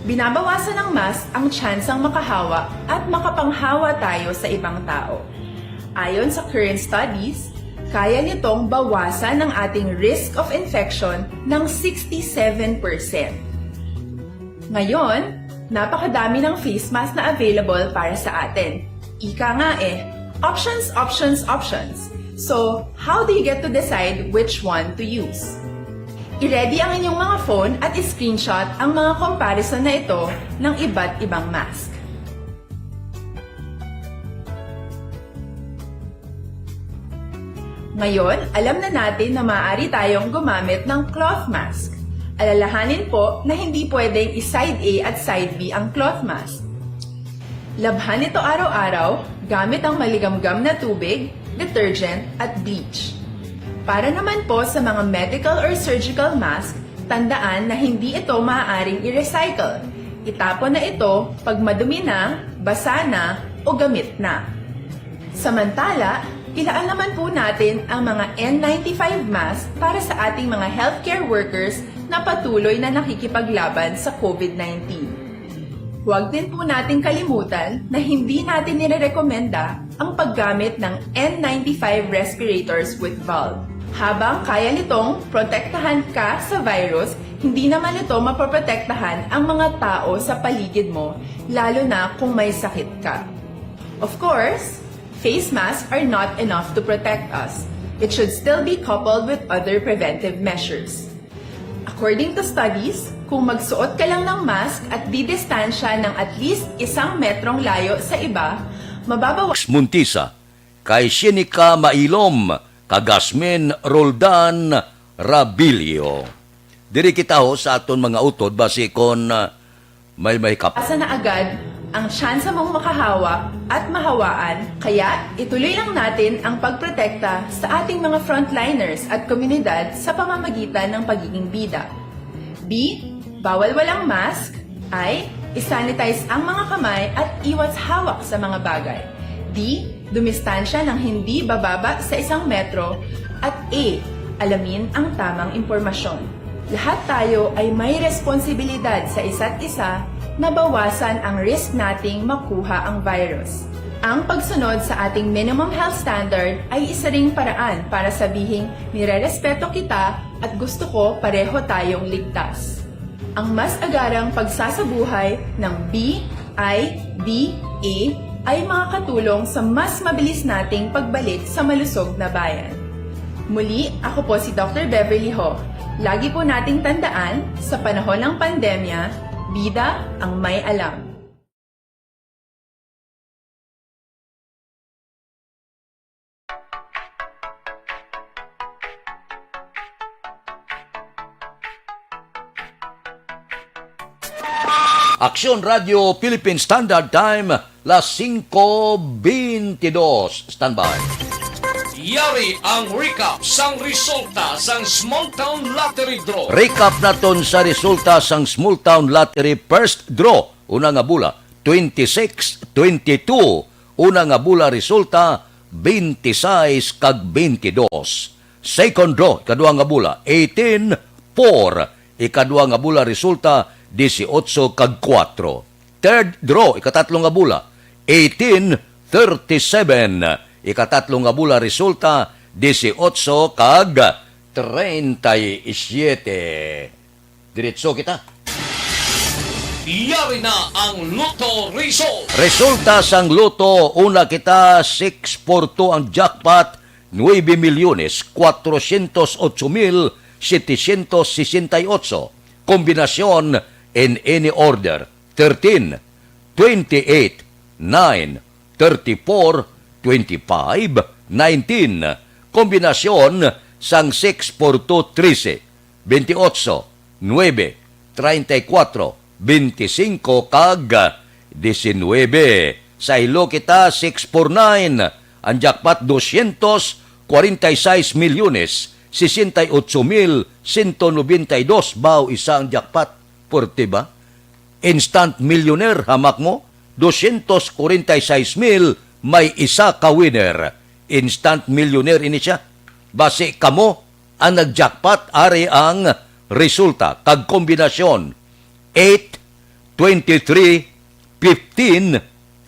Binabawasan ng mask ang tsansang makahawa at makapanghawa tayo sa ibang tao. Ayon sa current studies, Kaya nitong bawasan ang ating risk of infection ng sixty-seven percent. Ngayon, napakadami ng face mask na available para sa atin. Ika nga eh, options, options, options. So, how do you get to decide which one to use? I-ready ang inyong mga phone at i-screenshot ang mga comparison na ito ng iba't ibang mask. Ngayon, alam na natin na maaari tayong gumamit ng cloth mask. Alalahanin po na hindi pwedeng i-side A at side B ang cloth mask. Labhan ito araw-araw gamit ang maligamgam na tubig, detergent, at bleach. Para naman po sa mga medical or surgical mask, tandaan na hindi ito maaaring i-recycle. Itapon na ito pag madumi na, basa na, o gamit na. Samantala, ilaan naman po natin ang mga N ninety-five mask para sa ating mga healthcare workers na patuloy na nakikipaglaban sa COVID nineteen. Huwag din po nating kalimutan na hindi natin nirerekomenda ang paggamit ng N ninety-five respirators with valve. Habang kaya nitong protektahan ka sa virus, hindi naman ito mapoprotektahan ang mga tao sa paligid mo, lalo na kung may sakit ka. Of course, face masks are not enough to protect us. It should still be coupled with other preventive measures. According to studies, kung magsuot ka lang ng mask at didistansya ng at least isang metrong layo sa iba, mababawasan Muntisa, kay Shenica Mailom, kag Gasmin Roldan Rabilio. Diri kita ho sa aton mga utod basi kon, ah, may mahikap. Asa na agad ang tsansa mong makahawa at mahawaan, kaya ituloy lang natin ang pagprotekta sa ating mga frontliners at komunidad sa pamamagitan ng pagiging bida. B, bawal walang mask. I, isanitize ang mga kamay at iwas hawak sa mga bagay. D, dumistansya ng hindi bababa sa isang metro. At E, alamin ang tamang impormasyon. Lahat tayo ay may responsibilidad sa isa't isa na bawasan ang risk nating makuha ang virus. Ang pagsunod sa ating minimum health standard ay isa ring paraan para sabihing nirerespeto kita at gusto ko pareho tayong ligtas. Ang mas agarang pagsasabuhay ng B I D A ay makakatulong sa mas mabilis nating pagbalik sa malusog na bayan. Muli, ako po si Doctor Beverly Ho. Lagi po nating tandaan, sa panahon ng pandemya, bida ang may alam. Aksyon Radio Philippine Standard Time, las singko beintidos. Standby. Yari ang recap sang resulta sang Small Town Lottery Draw. Recap naton sa resulta sang Small Town Lottery First Draw. Una nga bula, twenty-six, twenty-two. Una nga bula resulta, twenty-six kag twenty-dos. Second draw, ikadua nga bula, eighteen, four. Ikadua nga bula resulta, dieciocho kag kuwatro. Third draw, ikatatlo nga bula, eighteen thirty-seven. Ikatatlo nga bula resulta, dieciocho kag treinta y siete. Diretso kita. Yari na ang Lotto result. Resulta sang Lotto, una kita, six four two ang jackpot, nuebe milyones, cuatrocientos ocho mil setecientos sesenta y ocho. Kombinasyon in any order, thirteen, twenty-eight, nine, thirty-four, twenty-five, nineteen. Kombinasyon sang six four two, trese, twenty-ocho, nuebe, treinta y cuatro, veinticinco, kag diecinuebe. Saylo kita, six four nine. Ang jackpot, doscientos cuarenta y seis milyones, sesenta y ocho mil ciento noventa y dos. Baw, isa ang jackpot. Pwerte ba? Instant millionaire, hamak mo? Doscientos cuarenta y seis mil, may isa ka winner. Instant millionaire ini siya. Basi kamo ang nag-jackpot, ari ang resulta kag kombinasyon: eight, twenty-three, fifteen,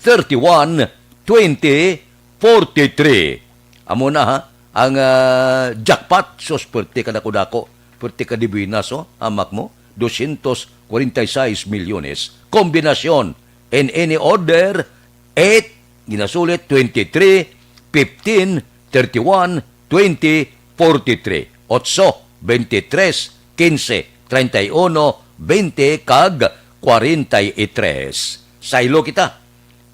thirty-one, twenty, forty-three. Amo na, ha, ang, ah, jackpot. Sus, pwerte ka dako-dako. Pwerte ka di buenas, oh, hamak mo. Doscientos cuarenta y seis milyones. Kombinasyon, in any order, eight, ginasulit, twenty-three, fifteen, thirty-one, twenty, forty-three, otso, veintitrés, quince, treinta y uno, veinte, kag cuarenta y tres. Saylo kita.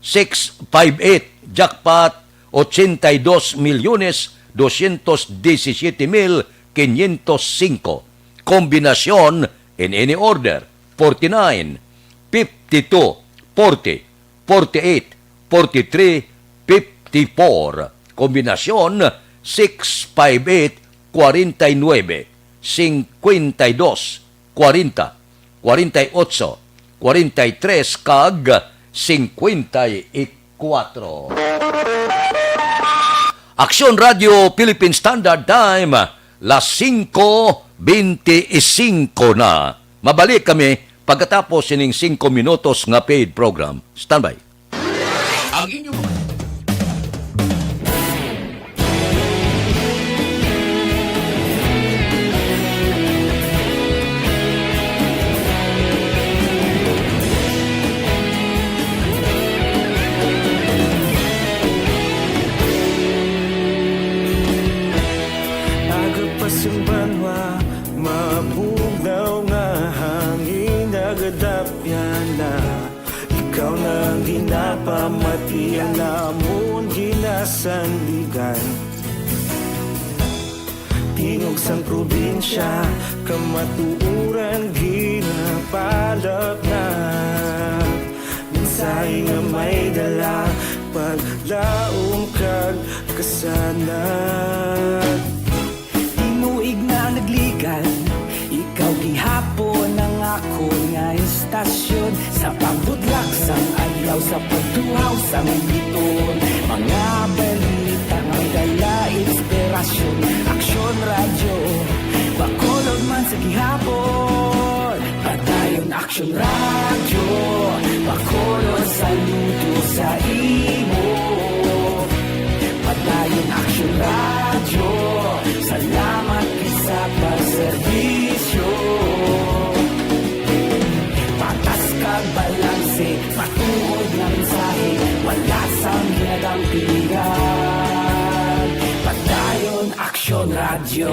Six five eight, jackpot, ochenta y dos milyones doscientos diecisiete mil quinientos cinco. Kombinasyon, in any order, forty-nine, fifty-two, forty, forty-eight, forty-three, fifty-four. Kombinasyon, six five eight, forty-nine, fifty-two, forty, forty-eight, forty-three, kag fifty-four. Aksyon Radio Philippine Standard Time, las singko bente y singko na. Mabalik kami pagkatapos sining singko minutos nga paid program. Standby. Ang inyong mga Aga pa sing banwa, mabugnaw nga hangin, nagadapyan na. Ikaw na ang ginapamati, ang amon ginasandigan. Tingog sang probinsya, kamatuoran ginapalapnag. Mensahe nga may dala, paglaom kag kasanag. Tinuig na nagligan, ikaw gihapon ang akon nga istasyon. Sa pagbutlak sang adlaw, sa pagtuhaw sang bituon, mga balita nga may dala inspirasyon. Aksyon Radyo, Bacolod man sa gihapon. Padayon Aksyon Radyo, Bacolod, saludo sa imo. Padayon Aksyon Radyo, salamat gid sa pagserbisyo. Patas kag balanse, matuod nga mensahe, wala sang ginadampigan. Padayon Aksyon Radyo.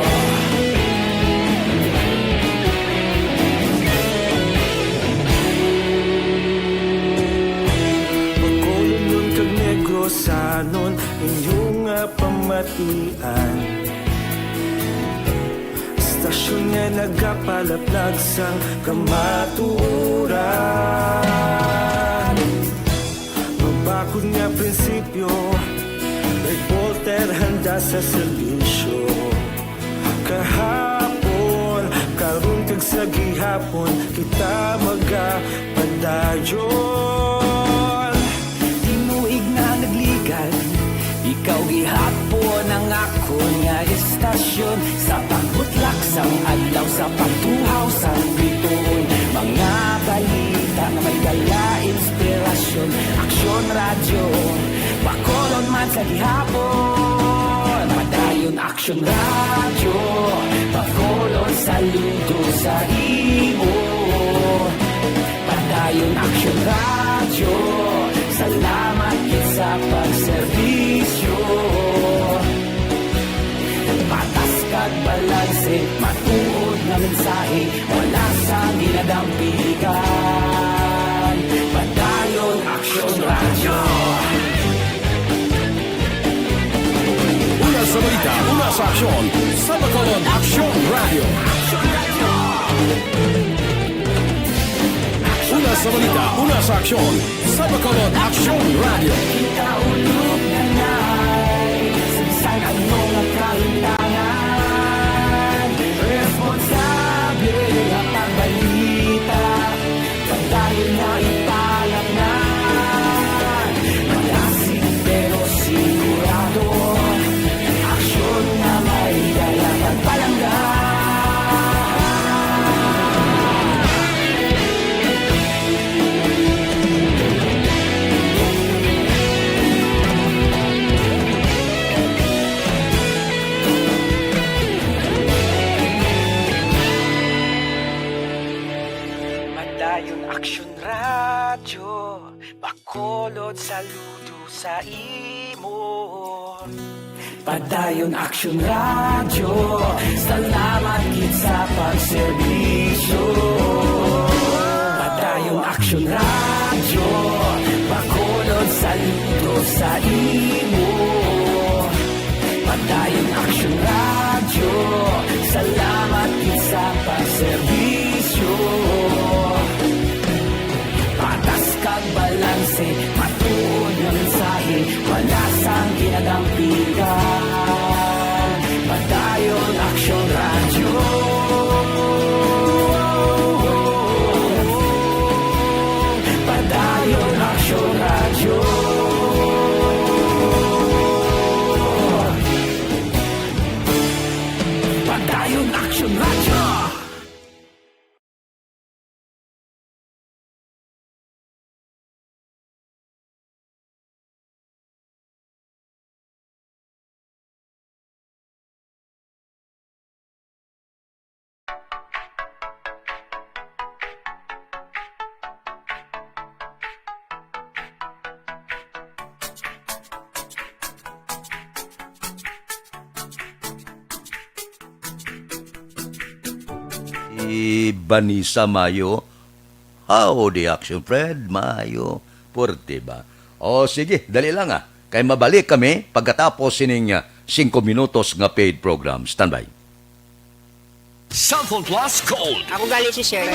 Bacolodnon kag Negrosanon, inyo nga pamatian. Istasyon nga nagapalaplag sang kamatuoran. Mabakod nga prinsipyo, reporter handa sa serbisyo. Kahapon, karon kag sa gihapon, kita magapadayon. Tinuig na nagligan, ikaw gihapon ang akon nga istasyon. Sa pagbutlak sang adlaw, sa pagtuhaw sang bituon, mga balita nga may dala inspirasyon. Aksyon Radyo, Bacolod man sa gihapon. Padayon Aksyon Radyo, Bacolod, saludo sa imo. Padayon Aksyon Radyo, salamat gid sa pagserbisyo. Patas kag balanse, matuod nga mensahe, wala sang ginadampigan. Padayon Aksyon Radyo. Una sa balita, una sa aksyon, sa Bacolod Aksyon Radyo. Una sa balita, una sa aksyon, sa Bacolod Aksyon Radyo. Kita ulog na nai, sa bisan ano nga kahintangan, responsable nga pagbalita. Padayon na ipalapnan, malasig pero sigurado, aksyon nga may dala pagpalangga. Dayon Aksyon Radyo, Bacolod, saludo sa imo. Padayon Aksyon Radyo, salamat gid sa pagserbisyo. Padayon Aksyon Radyo, Bacolod, saludo sa imo. Padayon Aksyon Radyo, salamat gid sa pagserbisyo. Patas kag balanse, matuod nga mensahe, wala sang ginadampigan. Padayon Aksyon Radyo. Padayon Aksyon Radyo. Padayon Aksyon Radyo. Si Vanessa Mayo. How the action, Fred? Mayo. Puwerte ba? O, sige, dali lang, ah. Kay mabalik kami pagkatapos sining, ah, singko minutos nga paid program. Standby. Cellphone Plus Gold. Ako gali si Sir.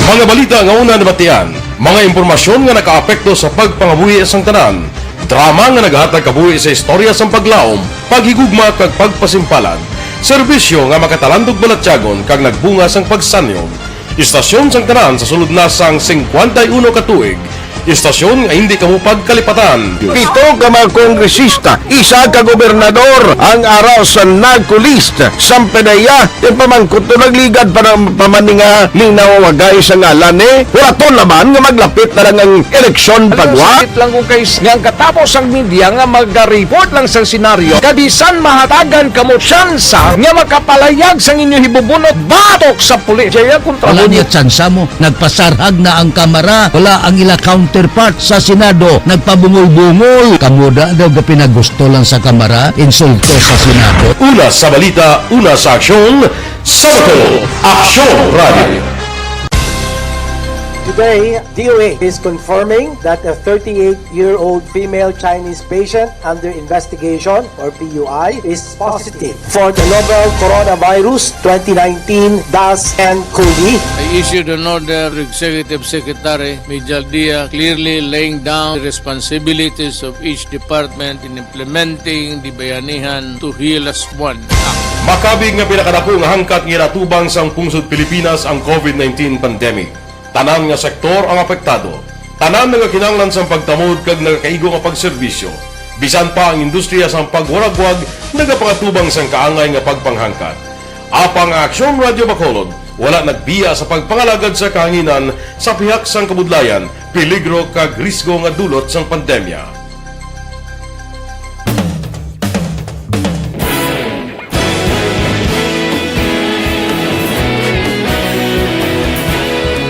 Mga balita nga una nabatian, mga impormasyon nga nakaapekto sa pagpangabuhi sang tanan, drama nga naghatag kabuhi sa istorya sang paglaom, paghigugma kag pagpasimpalan, serbisyo nga makatalandog balatyagon kag nagbunga sang pagsanyon. Istasyon sang tanan sa sulod na sang singkwenta y uno ka tuig. Istasyon nga hindi kamo pagkalipatan. Pito ka mga kongresista, isa ka gobernador ang ara sa narco list sang PDEA. Yung pamangkot to, nagligad pa ng pamaninga ni nawagay sa ngalan, eh. Wala to laban nga maglapit na lang ang eleksyon. Alam mo, pagwa. Sakit lang kung kay nga ang katapos ang media nga mag-report lang sa senaryo. Kabisan mahatagan kamo tsansa nga makapalayag sang inyo hibubunot batok sa pulis. Jaya kontra. Wala mo niya tsansa mo. Nagpasarhag na ang Kamara. Wala ang ila counterpart sa Senado. Nagpabungol-bungol. Kamo da daw gapinagusto lang sa Kamara. Insulto sa Senado. Una sa balita, una sa aksyon, sa Bato, Aksyon Radio. Today, D O A is confirming that a thirty-eight-year-old female Chinese patient under investigation, or P U I, is positive for the novel coronavirus twenty nineteen dash N cov. I issued an order to Executive Secretary Mijal Dia, clearly laying down the responsibilities of each department in implementing the Bayanihan to Heal As One Act. Makabig nga pinakadako nga hangkat nga ginatubang sang pungsod Pilipinas ang covid nineteen pandemic. Tanan nga sektor ang apektado. Tanan nagakinahanglan sang pagtamod kag nagakaigo nga pagserbisyo. Bisan pa ang industriya sang pagwaragwag nagapangatubang sang kaangay nga pagpanghangkat. Apang ang Aksyon Radio Bacolod wala nagbiya sa pagpangalagad sa kahanginan sa pihak sang kabudlayan, peligro kag risgo nga dulot sang pandemya.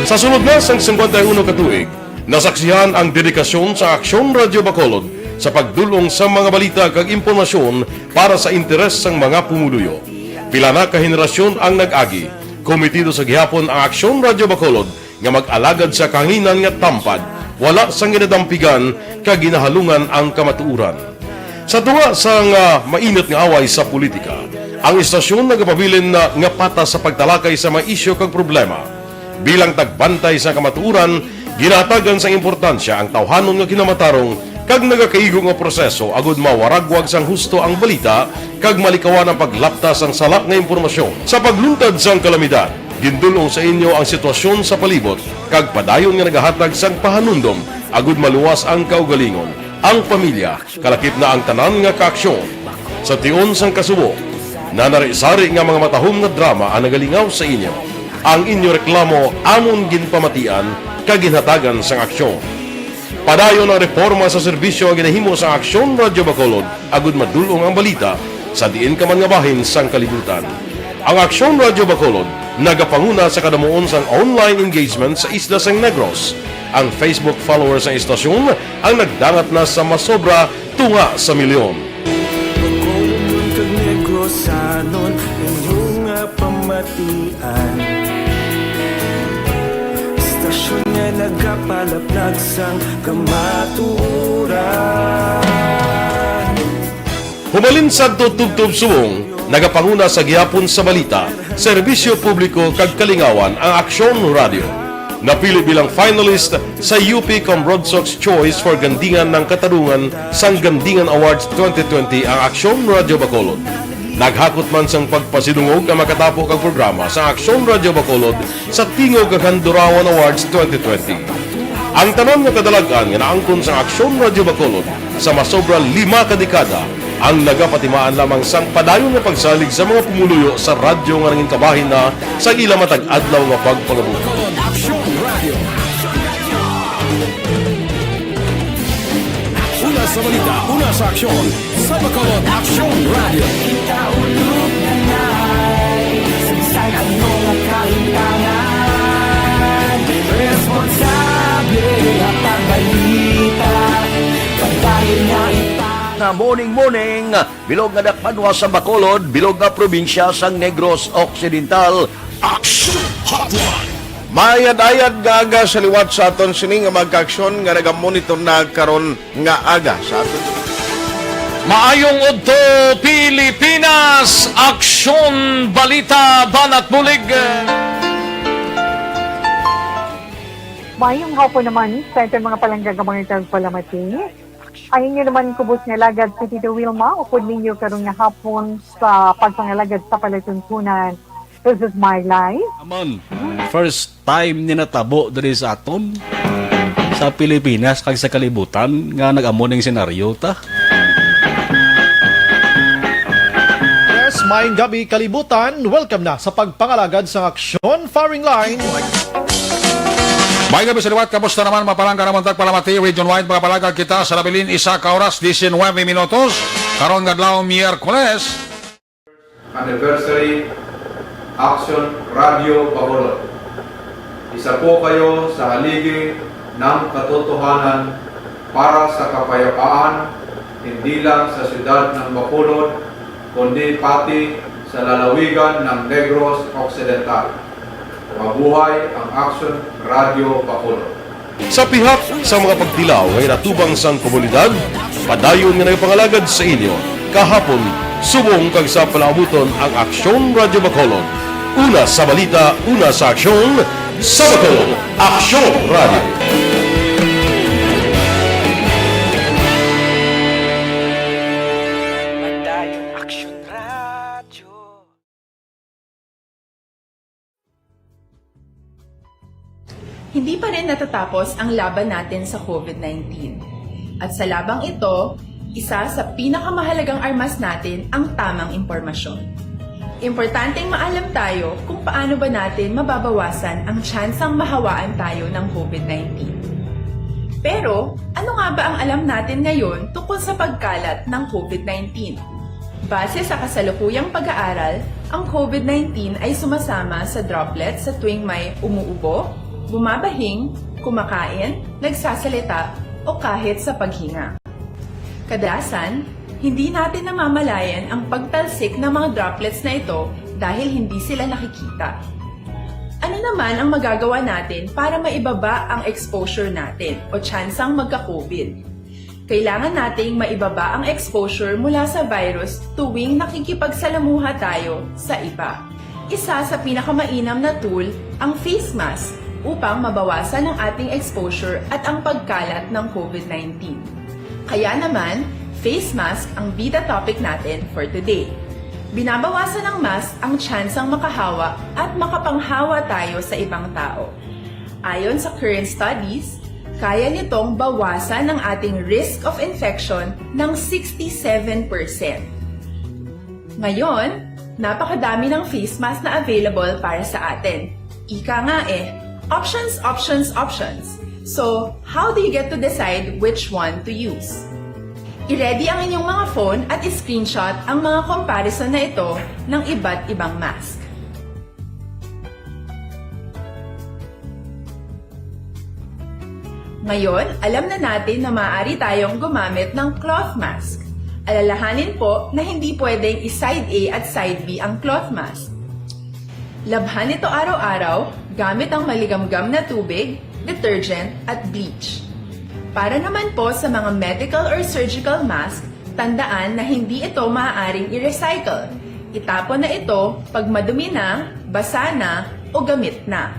Sa sulod na sang singkwenta y uno ka tuig, nasaksihan ang dedikasyon sa Aksyon Radio Bacolod sa pagdul-ong sa mga balita kag impormasyon para sa interes sang mga pumuluyo. Pila na ka henerasyon ang nag-agi. Komitido sa gihapon ang Aksyon Radio Bacolod nga mag-alagad sa kahanginan nga tampad, wala sang ginadampigan kag ginahalungan ang kamatuoran. Sa tunga sang, ah, mainit nga away sa politika, ang istasyon nagapabilin na nga patas sa pagtalakay sa mga isyu kag problema. Bilang tagbantay sa kamatuoran, ginahatagan sang importansya ang tawhanon nga kinamatarong kag nagakaigo nga proseso agud mawaragwag sang husto ang balita kag malikawan ang paglapta sang sala nga impormasyon. Sa pagluntad sang kalamidad, gindul-ong sa inyo ang sitwasyon sa palibot kag padayon nga nagahatag sang pahanumdom agud maluwas ang kaugalingon, ang pamilya, kalakip na ang tanan nga kaaksyon. Sa tion sang kasubo, nanari-sari nga mga matahom nga drama ang nagalingaw sa inyo. Ang inyo reklamo amon ginpamatian kag ginhatagan sang aksyon. Padayon ang reforma sa serbisyo nga ginahimo sa Aksyon Radyo Bacolod agud madul-ong ang balita sa diin ka man nga bahin sang kalibutan. Ang Aksyon Radyo Bacolod nagapanguna sa kadamuon sang online engagement sa isla sang Negros. Ang Facebook followers sang istasyon ang nagdangat na sa masobra tunga sa milyon. Bacolodon kag Negrosanon, inyo nga pamatian. Istasyon nga nagapalaplag sang kamatuoran. Humalin sadto tubtob subong, nagapanguna sa gihapon sa balita, serbisyo publiko kag kalingawan ang Aksyon Radyo. Napili bilang finalist sa U P Cambrodsoc's Choice for Gandingan ng Katarungan sang Gandingan Awards twenty twenty ang Aksyon Radyo Bacolod. Naghakot man sang pagpasidungog ang makatapo kag programa sa Aksyon Radyo Bacolod sa Tingog kag Handurawan Awards twenty twenty. Ang tanan nga kadalag-an nga naangkon sang Aksyon Radyo Bacolod sa masobra lima ka dekada ang nagapatimaan lamang sang padayon nga pagsalig sa mga pumuluyo sa radyo nga nangin kabahin na sa ila matag adlaw nga pagpangabuhi. Bacolod Aksyon Radio. Una sa balita, una sa aksyon, sa Bacolod Aksyon Radio. Kita ulog na nai, saysay ano nga kaintangan. Responsable nga pagbalita, pagbayad nga ipang- Nga morning, morning, bilog nga dakpanwa sa Bacolod, bilog nga probinsya sang Negros Occidental. Action Hotline. Maayad-ayad nga aga sa liwat sa aton sini nga mga kaaksyon nga nagamonitor na karon nga aga sa aton. Maayong udto, Pilipinas! Aksyon, balita, banat bulig. Maayong hapon naman sa aton mga palangga nga mga tagpalamati. Ang inyo naman kubos nga alagad si Tito Wilma, upod ninyo karon nga hapon sa pagpangalagad sa palatuntunan. This is my life. Naman, first time ni natabo diri sa aton, sa Pilipinas kag sa kalibutan nga nag-amo ning senaryo ta. Yes, maayong gabi kalibutan. Welcome na sa pagpangalagad sa aksyon firing line. Maayong gabi sa liwat. Kamusta naman, mapalangga naman tagpalamati region-wide, mga palangga kita sa nabilin isa ka oras, diecinuebe minutos. Karon nga adlaw, Miyerkules. Anniversary, Action Radio Bacolod. Isa po kayo sa haligi ng katotohanan para sa kapayapaan, hindi lang sa siyudad ng Bacolod, kundi pati sa lalawigan ng Negros Occidental. Mabuhay ang Action Radio Bacolod. Sa pihak sa mga pagtilaw nga ginatubang sang komunidad, padayon nga nagapangalagad sa inyo kahapon, subong kag sa palaabuton ang Aksyon Radyo Bacolod. Una sa balita, una sa aksyon, sa Bacolod, Aksyon Radyo. Padayon Aksyon Radyo. Hindi pa rin natatapos ang laban natin sa COVID nineteen. At sa labang ito, isa sa pinakamahalagang armas natin ang tamang impormasyon. Importanteng maalam tayo kung paano ba natin mababawasan ang tsansang mahawaan tayo ng COVID nineteen. Pero, ano nga ba ang alam natin ngayon tungkol sa pagkalat ng COVID nineteen? Base sa kasalukuyang pag-aaral, ang COVID nineteen ay sumasama sa droplets sa tuwing may umuubo, bumabahing, kumakain, nagsasalita, o kahit sa paghinga. Kadalasan, hindi natin namamalayan ang pagtalsik ng mga droplets na ito dahil hindi sila nakikita. Ano naman ang magagawa natin para maibaba ang exposure natin o tsansang magka-COVID? Kailangan nating maibaba ang exposure mula sa virus tuwing nakikipagsalamuha tayo sa iba. Isa sa pinakamainam na tool ang face mask upang mabawasan ang ating exposure at ang pagkalat ng COVID nineteen. Kaya naman, face mask ang bida topic natin for today. Binabawasan ng mask ang tsansang makahawa at makapanghawa tayo sa ibang tao. Ayon sa current studies, kaya nitong bawasan ang ating risk of infection ng sixty-seven percent. Ngayon, napakadami ng face mask na available para sa atin. Ika nga eh, options, options, options. So, how do you get to decide which one to use? I-ready ang inyong mga phone at i-screenshot ang mga comparison na ito ng iba't ibang mask. Ngayon, alam na natin na maaari tayong gumamit ng cloth mask. Alalahanin po na hindi pwedeng i-side A at side B ang cloth mask. Labhan ito araw-araw gamit ang maligamgam na tubig, detergent, at bleach. Para naman po sa mga medical or surgical mask, tandaan na hindi ito maaaring i-recycle. Itapon na ito pag madumi na, basa na, o gamit na.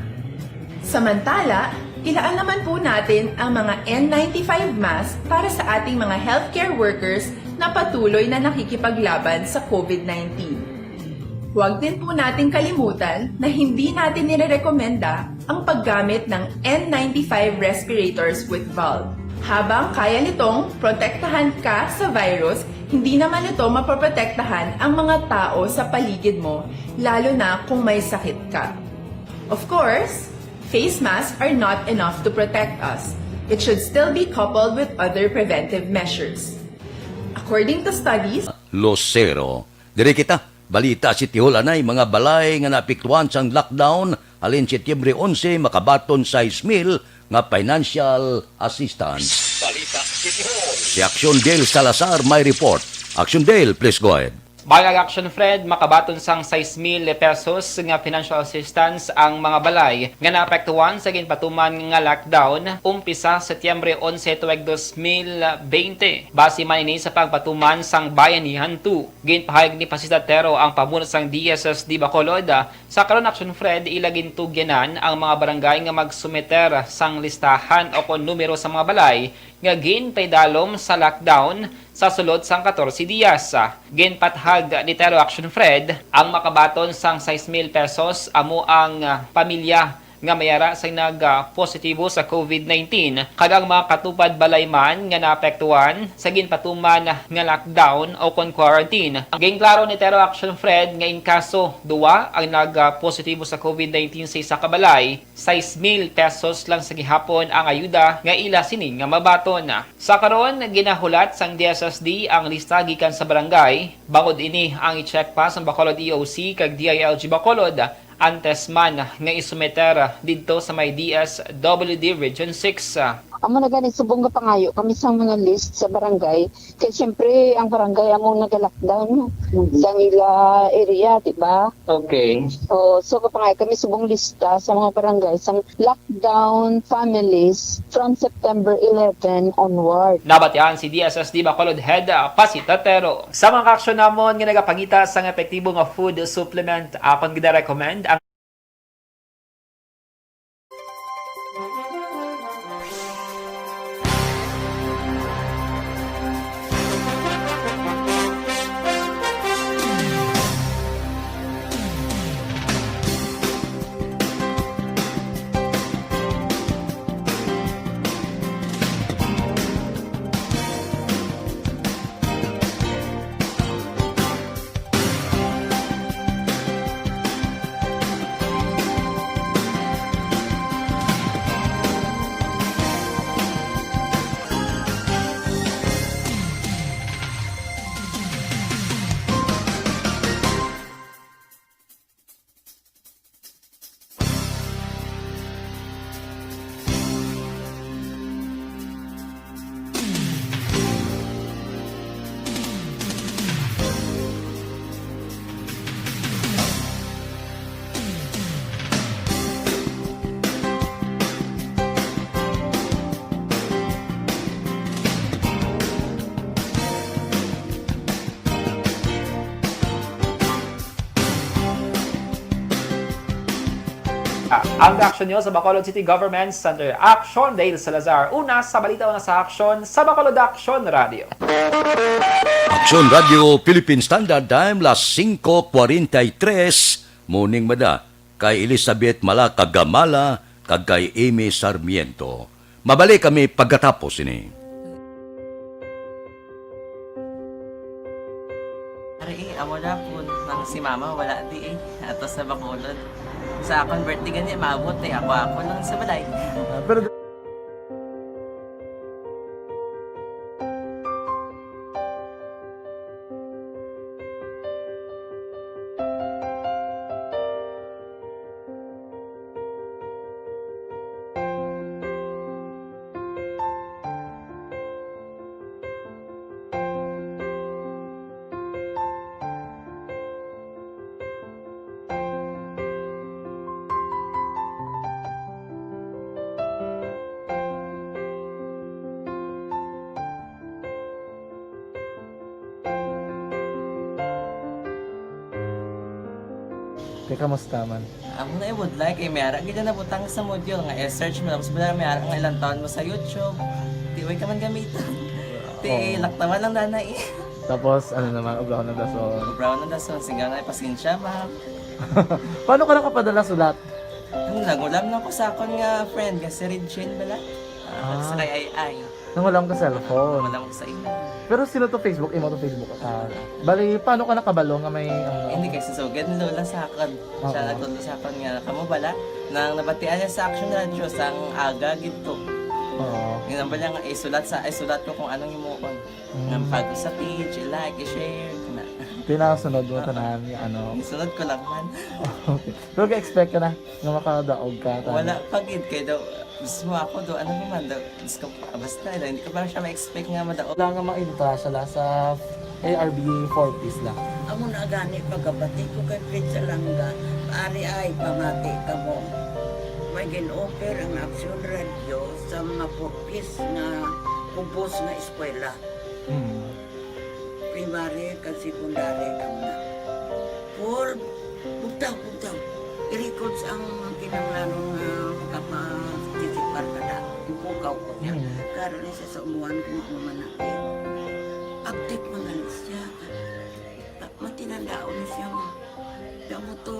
Samantala, ilaan naman po natin ang mga N ninety-five mask para sa ating mga healthcare workers na patuloy na nakikipaglaban sa COVID nineteen. Huwag din po nating kalimutan na hindi natin nirerekomenda ang paggamit ng N ninety-five respirators with valve. Habang kaya nitong protektahan ka sa virus, hindi naman ito mapoprotektahan ang mga tao sa paligid mo, lalo na kung may sakit ka. Of course, face masks are not enough to protect us. It should still be coupled with other preventive measures. According to studies, Lucero. Diri kita. Balita, City Hall anay mga balay nga naapektuhan sang lockdown halin Setyembre onse makabaton sais mil nga financial assistance. Balita, City Hall. Si Action Dale Salazar may report. Action Dale, please go ahead. Bangag Action Fred, makabaton sang sais mil pesos nga financial assistance ang mga balay nga naapektuhan sa ginpatuman nga lockdown umpisa Setyembre onse tuig dos mil bente. Base man ini sa pagpatuman sang Bayanihan two. Ginpahayag ni Pasita Tero ang pamuno sang D S S D Bacolod. Sa karon, Action Fred, ila gintugyanan ang mga barangay nga magsumiter sang listahan o kon numero sa mga balay nga ginpaidalom sa lockdown sa sulod sang katorse dias. Ginpatahag ni Tero Action Fred ang makabaton sang sais mil pesos amo ang, ah, pamilya nga may ara sang nag, ah, positibo sa COVID nineteen, kag ang mga katupad balay man nga naapektuhan sa ginpatuman nga lockdown o kon quarantine. Ginklaro ni Tero Action Fred nga in kaso duwa ang nag, ah, positibo sa COVID nineteen sa isa ka balay, sais mil pesos lang sa gihapon ang ayuda nga ila sini nga mabaton. Sa karon, ginahulat sang D S S D ang lista gikan sa barangay. Bangod ini, ang i-check pa sang Bacolod E O C kag D I L G Bacolod antes man nga isumiter didto sa may D S W D Region six. Amo na gani, subong nga pangayo kami sang mga list sa barangay. Kay siyempre, ang barangay among naga-lockdown, no? Sang ila area, di ba? Okay. O, so, kapangayo kami subong lista sa mga barangay sang lockdown families from September eleven onward. Nabatian si D S S D Bacolod Head, ah, Pasita Tero. Sa mga kaaksyon namon nga nagapangita sang epektibo nga food supplement, akon gina-recommend ang Ah, ang reaksyon niyo sa Bacolod City Government Center. Action, Dale Salazar. Una sa balita, una sa aksyon, sa Bacolod Action Radio. Action Radio Philippine Standard Time, las singko kwarenta y tres, morning mada, kay Elizabeth Malacagamala kag kay Amy Sarmiento. Mabalik kami pagkatapos ini. Ari, eh, amo na po nang si mama wala di eh. Ato sa Bacolod. Sa akon birthday gani, maabot eh. Ako, ako lang sa balay. Ah, pero Di, kamusta man? Amo na, eh, would like, eh, may ara gid na nabutang sa module nga i-search mo, tapos bala may ara nga ilang taon mo sa YouTube. Di, way ka man gamiton. Ti, Oo. Laktawan lang na na, eh. Tapos, ano naman, ubraw ng dason. Ubraw ng dason, singga na, pasensya, ma'am. Paano ka nakapadala sulat? Ano, nangulam lang ko sa akon nga friend, nga si Regine bala. Ah, Ah. Sa kay Ai Ai. Nangulam ka cellphone. Nangulam ko sa imo. Pero sino to Facebook? Imo to Facebook? Ah, bali, paano ka nakabalo nga may, ano? Hindi, kay susugad ni Lola sa akon. Siya Oo. Nagtudlo sa akon nga, kamo bala, nang nabatian niya sa Action Radio, sang aga gid to. Oo. Yun ang bala nga, isulat sa, isulat ko kung anong himuon. Mm. Nga pag sa page, i-like, i-share, kana. Pinasunod mo Oo. Tanan nga, ano? Sunod ko lang man. Okay. Pero ka-expect ka na nga makadaog ka, tanan? Wala pa gid, kay daw, mismo ako do, ano naman daw, Diyos ko, ah, basta, hindi ko pa siya ma-expect nga madaog. Wala nga mainta siya la sa A R B four Ps la. Amo na gani pagkabati ko kay Fred Salanga, ari ay pamati kamo. May gin-offer ang Aksyon Radio sa mga four Ps nga ubos nga eskwela. Mm. Primary kag secondary daw na. Paul, bugtaw, bugtaw. I-records ang kinahanglanon nga makaparticipar ka na. Ipukaw ko niya. Mm. Karon ni sa umuan ko nga manakit. Abtik man gali siya. Ta-, matinandaon ni siya mo. Damo to,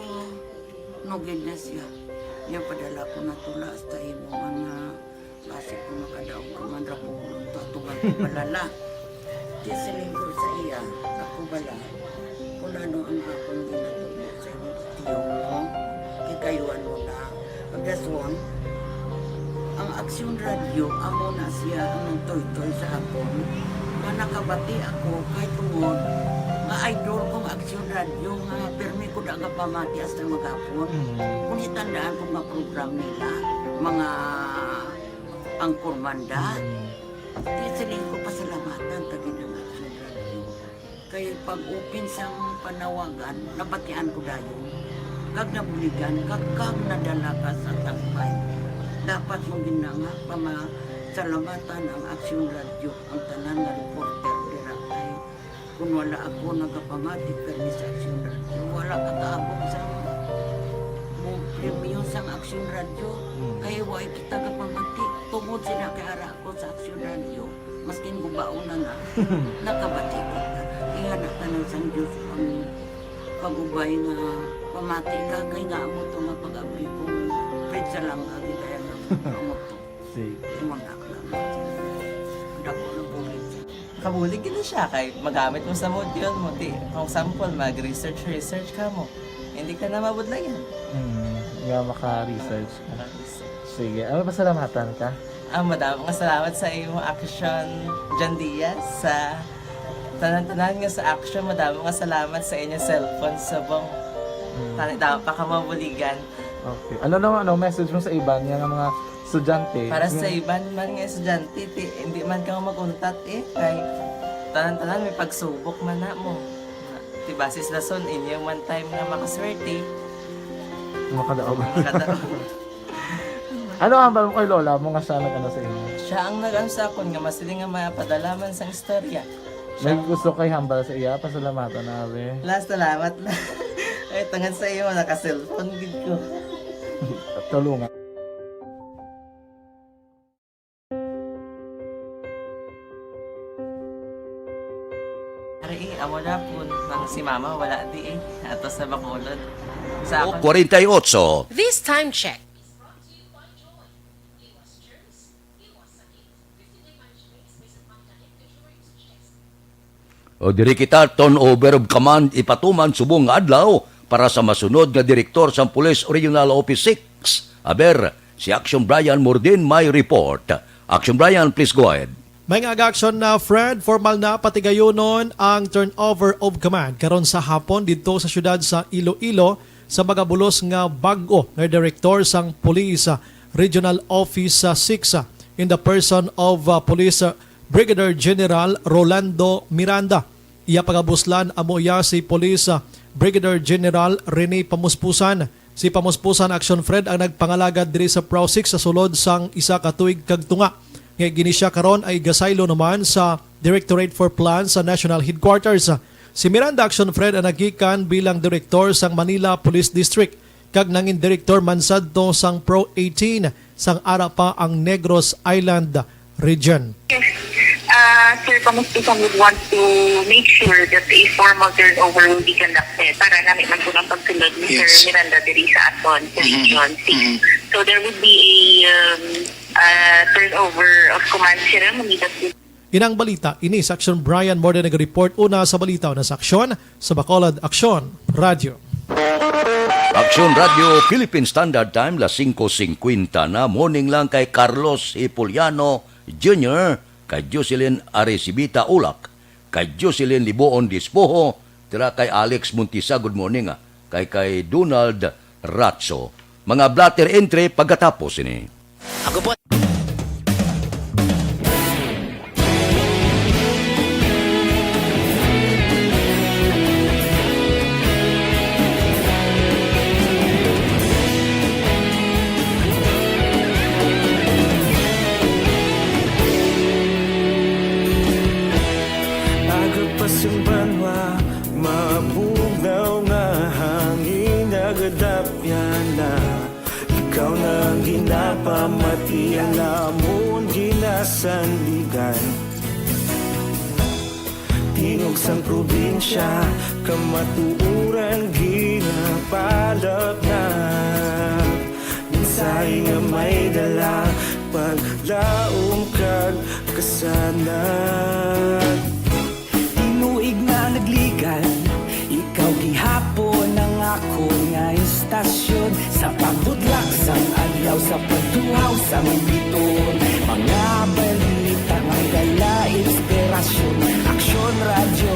nugid na siya. Niya padala ko na tula hasta imo nga basi ko makadaog ka man ra ko, to atuban ko palala. Di siling ko sa iya, ako bala, kung ano ang akong ginatubo sa imong tiyo mo, kay kayuan mo na. Ang dason, ang Aksyon Radio, amo na siya ang nagtoytoy sa akon. Nga nakabati ako kay tungod nga idol kong Aksyon Radio nga pirmi ko nagapamati hasta maghapon. Mm. Kung itandaan ko nga program nila, mga Anchorman da. Mm. Di siling ko pasalamatan ta gid ang Action Radio. Kay pag-open sang panawagan, nabatian ko dayon. Kag nabuligan, kag, kag nadala ka sa tagbay. Dapat mo gina nga pamasalamatan ang Action Radio, ang tanan nga reporter dira kay Kung wala ako nagapamati permi sa Aksyon Radio, wala ka kaabot sa mo premyo sang Aksyon Radio. Hmm. Kay wa kita kapamati. Tungod sila kay ara ako sa Aksyon Radio, maskin gubaon na na, nakabati kita. Kaya na ka na sang Diyos ang pag-ubay nga pamati ka, kay nga amo to nga pag-abri ko, Fred Salanga, di kaya nga amo to. Sige. Imo na lang. Dako na bulig. Kabulig gid siya kay magamit mo sa module mo. Di, kung sample, mag-research, research ka mo. Hindi ka na mabudlayan. Mm, nga maka-research ka. Maka-research. Sige, ano, pasalamatan ka? Ah, madamo nga salamat sa imo, Action John Diaz, sa tanan-tanan nga sa Action. Madamo nga salamat sa inyo cellphone subong. Mm. Tani, dapat pa ka mabuligan. Okay. Ano naman, ano, message mo sa iban nga mga estudyante? Para sa iban man nga estudyante, ti, hindi man ka mag-untat, eh, kay tanan-tanan may pagsubok man na mo. Ti, basis na son, inyo man time nga makaswerte. Makadaog. Makadaog. Ano ang hambal mo kay lola mo nga siya nag-ano sa inyo? Siya ang nag-ano sa akon nga masiling nga mapadala man sang istorya. May gusto kay hambal sa iya, pasalamatan na, abi. La, salamat na. Ay, tungod sa imo, naka-cellphone gid ko. Tulungan. Ari, eh, amo na po nang si mama wala di, eh. Ato sa Bacolod. Sa akon. Kwarenta y ocho. This time check. O diri kita, turnover of command ipatuman subong nga adlaw para sa masunod nga direktor sang Police Regional Office six. Aber, si Action Brian Mordin may report. Action Brian, please go ahead. May nga aga, Action na, Fred, formal na patigayunon ang turnover of command karon sa hapon didto sa siyudad sa Iloilo sa magabulos nga bag-o nga direktor sang Police, ah, Regional Office, ah, six, ah, in the person of, ah, Police, ah, Brigadier General Rolando Miranda. Iya pagabuslan amo iya si Police, ah, Brigadier General Rene Pamuspusan. Si Pamuspusan, Action Fred, ang nagpangalagad diri sa Pro six sa sulod sang isa ka tuig kag tunga. Nga gini siya karon ay gasaylo naman sa Directorate for Plans sa National Headquarters. Si Miranda Action Fred ang naggikan bilang direktor sang Manila Police District kag nangin direktor man sadto sang Pro eighteen sang ara pa ang Negros Island Region. Yes. Uh, Sir Kamustusan would want to make sure that a formal turnover will be conducted para namin magpunong pagsulod ni Yes. Sir Miranda diri sa aton sa Mhm. Region six. Mhm. So there would be a um, uh, turnover of command ceremony that will Inang balita ini, Section Brian Morden nag-report una sa balita una sa aksyon sa Bacolod Aksyon Radio. Aksyon Radio Philippine Standard Time, las singko singkwenta na, morning lang kay Carlos Hipoliano Junior, kay Jocelyn Arecibita Ulak, kay Jocelyn Liboon Dispoho, tira kay Alex Montisa, good morning, ah, kay kay Donald Ratso. Mga blotter entry pagkatapos ini. Ako po. Aga pa sing banwa, mabugnaw nga hangin nagadapyan na. Ikaw na ang ginapamati, ang amon ginasandigan. Tingog sang probinsya, kamatuoran ginapalapnap. Mensahe nga may dala, paglaom kag kasanag. Tinuig nga nagligan, ikaw gihapon ang akon nga istasyon. Sa pagbudlak sang adlaw, sa pagtuhaw sang biton, mga balita nga dala inspirasyon. Aksyon Radyo,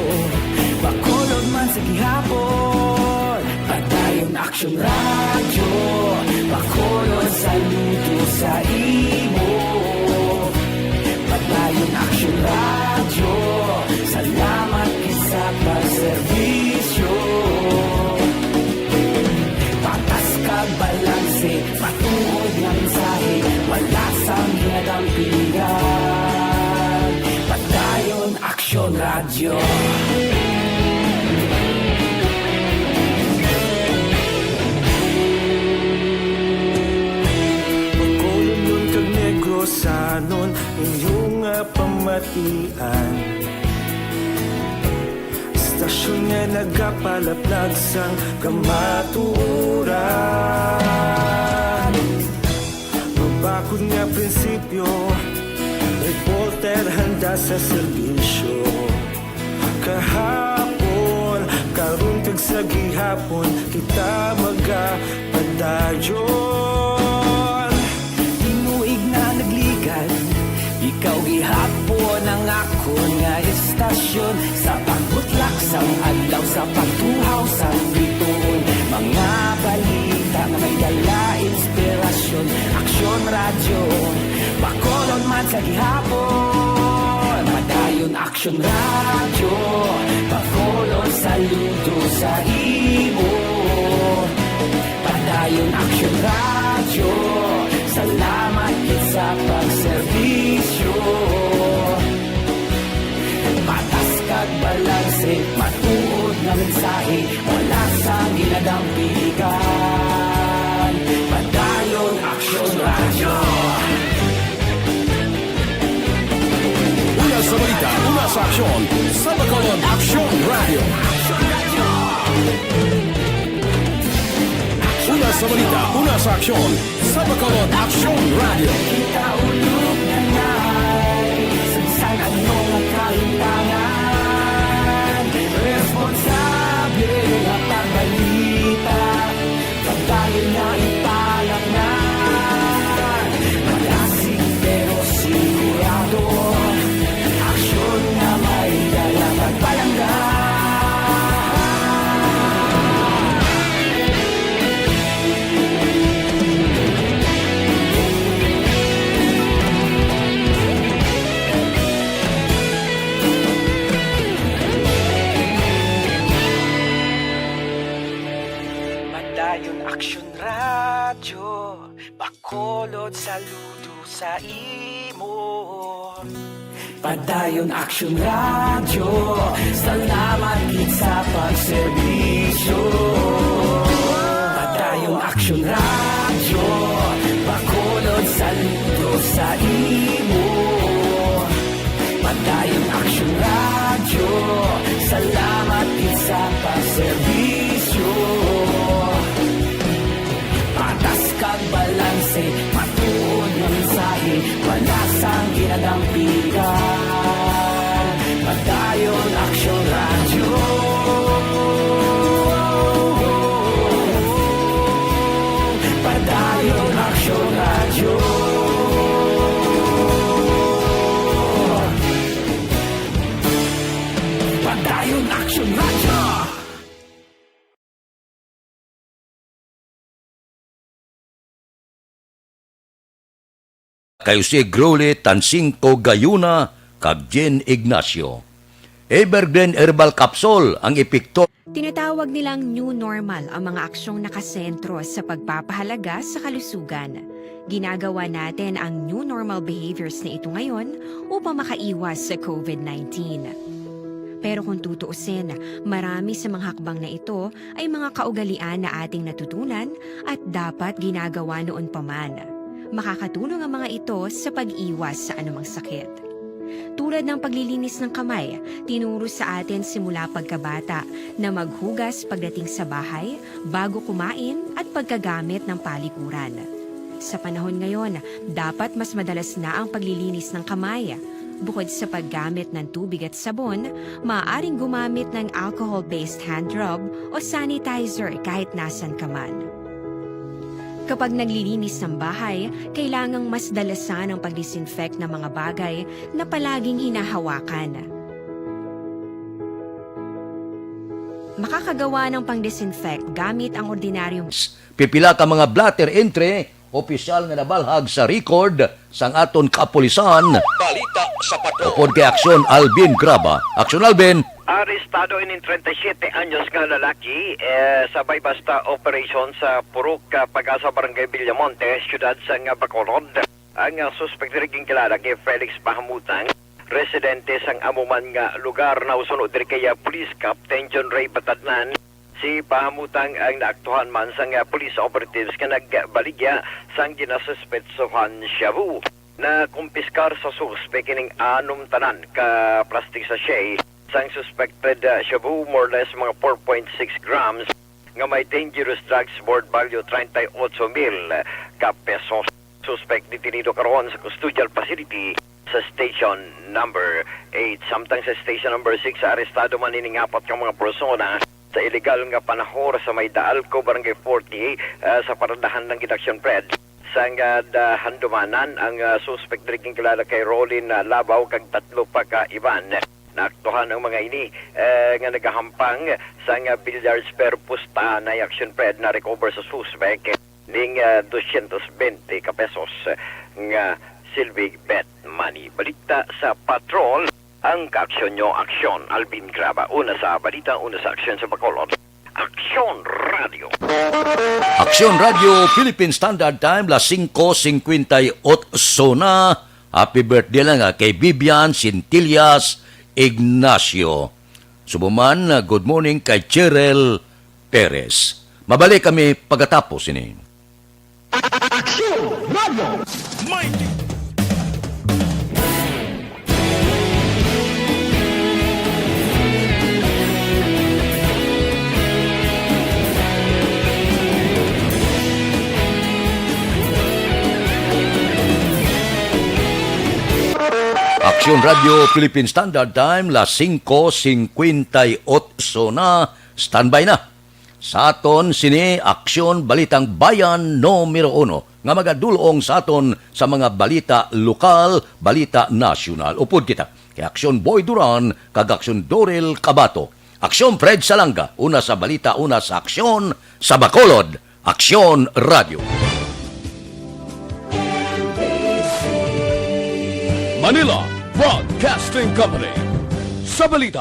Bacolod man sa gihapon. Padayon Aksyon Radyo, Bacolod, saludo sa imo. Padayon Aksyon Radyo, salamat gid sa pagserbisyo. Patas kag balanse, matuod nga mensahe, wala sang ginadampigan. Padayon Aksyon Radyo. Bacolodnon kag Negrosanon, inyo nga pamatian. Istasyon nga nagapalaplag sang kamatuoran. Mabakod nga prinsipyo, reporter handa sa serbisyo. Kahapon, karon kag sa gihapon, kita magapadayon. Tinuig nga nagligan, ikaw gihapon ang akon nga istasyon. Sa pagbutlak sang adlaw, sa pagtuhaw sang bituon, mga balita nga may dala inspirasyon. Aksyon Radyo, Bacolod man sa gihapon. Padayon Aksyon Radyo, Bacolod, saludo sa imo. Padayon Aksyon Radyo, salamat gid sa pagserbisyo. Patas kag balanse, matuod nga mensahe, wala sang ginadampigan. Padayon Aksyon Radyo. Una sa balita, una sa aksyon, sa Bacolod Aksyon Radyo. Una sa balita, una sa aksyon, sa Bacolod Aksyon Radyo. Kita ulog na ngay, sa bisan ano nga kahimtangan, responsable nga pagbalita. Pagdayon na ipalaknad, malasig pero sigurado. Aksyon nga may dala pagpalangga. Padayon Aksyon Radyo, Bacolod, saludo sa imo. Padayon Aksyon Radyo, salamat gid Ang serbisyo, Padayon Aksyon Radyo, Bacolod, saludo sa imo. Padayon Aksyon Radyo, salamat gid sa pagserbisyo. Patas kag balanse, matuod nga mensahe, wala sang ginadampigan. Padayon Aksyon Radyo. Padayon Aksyon Radyo. Padayon Aksyon Radyo. Kay Jose Grole, Tansingco Gayuna, kag Jen Ignacio. Evergreen Herbal Capsule ang epekto. Tinatawag nilang new normal ang mga aksyong nakasentro sa pagpapahalaga sa kalusugan. Ginagawa natin ang new normal behaviors na ito ngayon upang makaiwas sa covid nineteen. Pero kung tutuusin, marami sa mga hakbang na ito ay mga kaugalian na ating natutunan at dapat ginagawa noon pa man. Makakatulong ang mga ito sa pag-iwas sa anumang sakit. Tulad ng paglilinis ng kamay, tinuro sa atin simula pagkabata na maghugas pagdating sa bahay, bago kumain, at pagkagamit ng palikuran. Sa panahon ngayon, dapat mas madalas na ang paglilinis ng kamay. Bukod sa paggamit ng tubig at sabon, maaaring gumamit ng alcohol-based hand rub o sanitizer kahit nasan ka man. Kapag naglilinis ng bahay, kailangang mas dalasan ang pag-disinfect ng mga bagay na palaging hinahawakan. Makakagawa ng pang-disinfect gamit ang ordinaryong Pipila ka mga blotter entry, opisyal nga nabalhag sa record sang aton kapulisan. Balita sa Patrol. Upod kay Aksyon Alvin Graba. Aksyon Alvin. Arestado ining treinta y siete anyos nga lalaki, eh, sa may basta operasyon sa Purok, ah, Pag-asa, Barangay Villamonte, siyudad sang Bacolod. Ang, ah, suspek diri ginkilala kay Felix Pahamutang, residente sang amo man nga lugar, na usuno diri kay, ah, Police Captain John Ray Batadnan. Si Pahamutang ang naaktuhan man sang, ah, police operatives nga nagbaligya sang ginasuspetsohan shabu. Nakumpiskar sa suspek ining anom tanan ka plastic sachet sang suspected, ah, shabu, more or less mga four point six grams, nga may dangerous drugs worth value treinta y ocho mil ka pesos. Suspek detenido karon sa custodial facility sa station number eight. Samtang sa station number six, arestado man ining apat ka mga persona sa illegal nga panahor sa may Daalco, Barangay forty, ah, sa paradahan lang gid, Action Fred. Sang, ah, da-, handumanan ang, ah, suspek diri ginkilala kay Rolin, ah, Labaw kag tatlo pa ka iban. Naaktuhan ang mga ini, eh, nga nagahampang sang, ah, billiards, pero pusta na, Action Fred, na-recover sa suspek ning, ah, dosyentos bente ka pesos nga silbig bet money. Balita sa Patrol, ang kaaksyon nyo, Aksyon Alvin Graba. Una sa balita, una sa aksyon sa Bacolod. Aksyon Radio. Aksyon Radio, Philippine Standard Time, las singko singkwenta y otso na. Happy birthday lang, ah, kay Vivian Centillas Ignacio. Subo man, ah, good morning kay Cheryl Perez. Mabalik kami pagkatapos ini. Aksyon Radio. Mighty. Aksyon Radio Philippine Standard Time, las singko singkwenta y otso na. Standby na. Sa aton sini, Aksyon Balitang Bayan numero uno, nga magadul-ong sa aton sa mga balita lokal, balita nasyonal. Upod kita kay Aksyon Boy Duran kag Aksyon Dorel Cabato. Aksyon Fred Salanga, una sa balita, una sa aksyon, sa Bacolod, Aksyon Radio. Manila Broadcasting Company. Sa balita,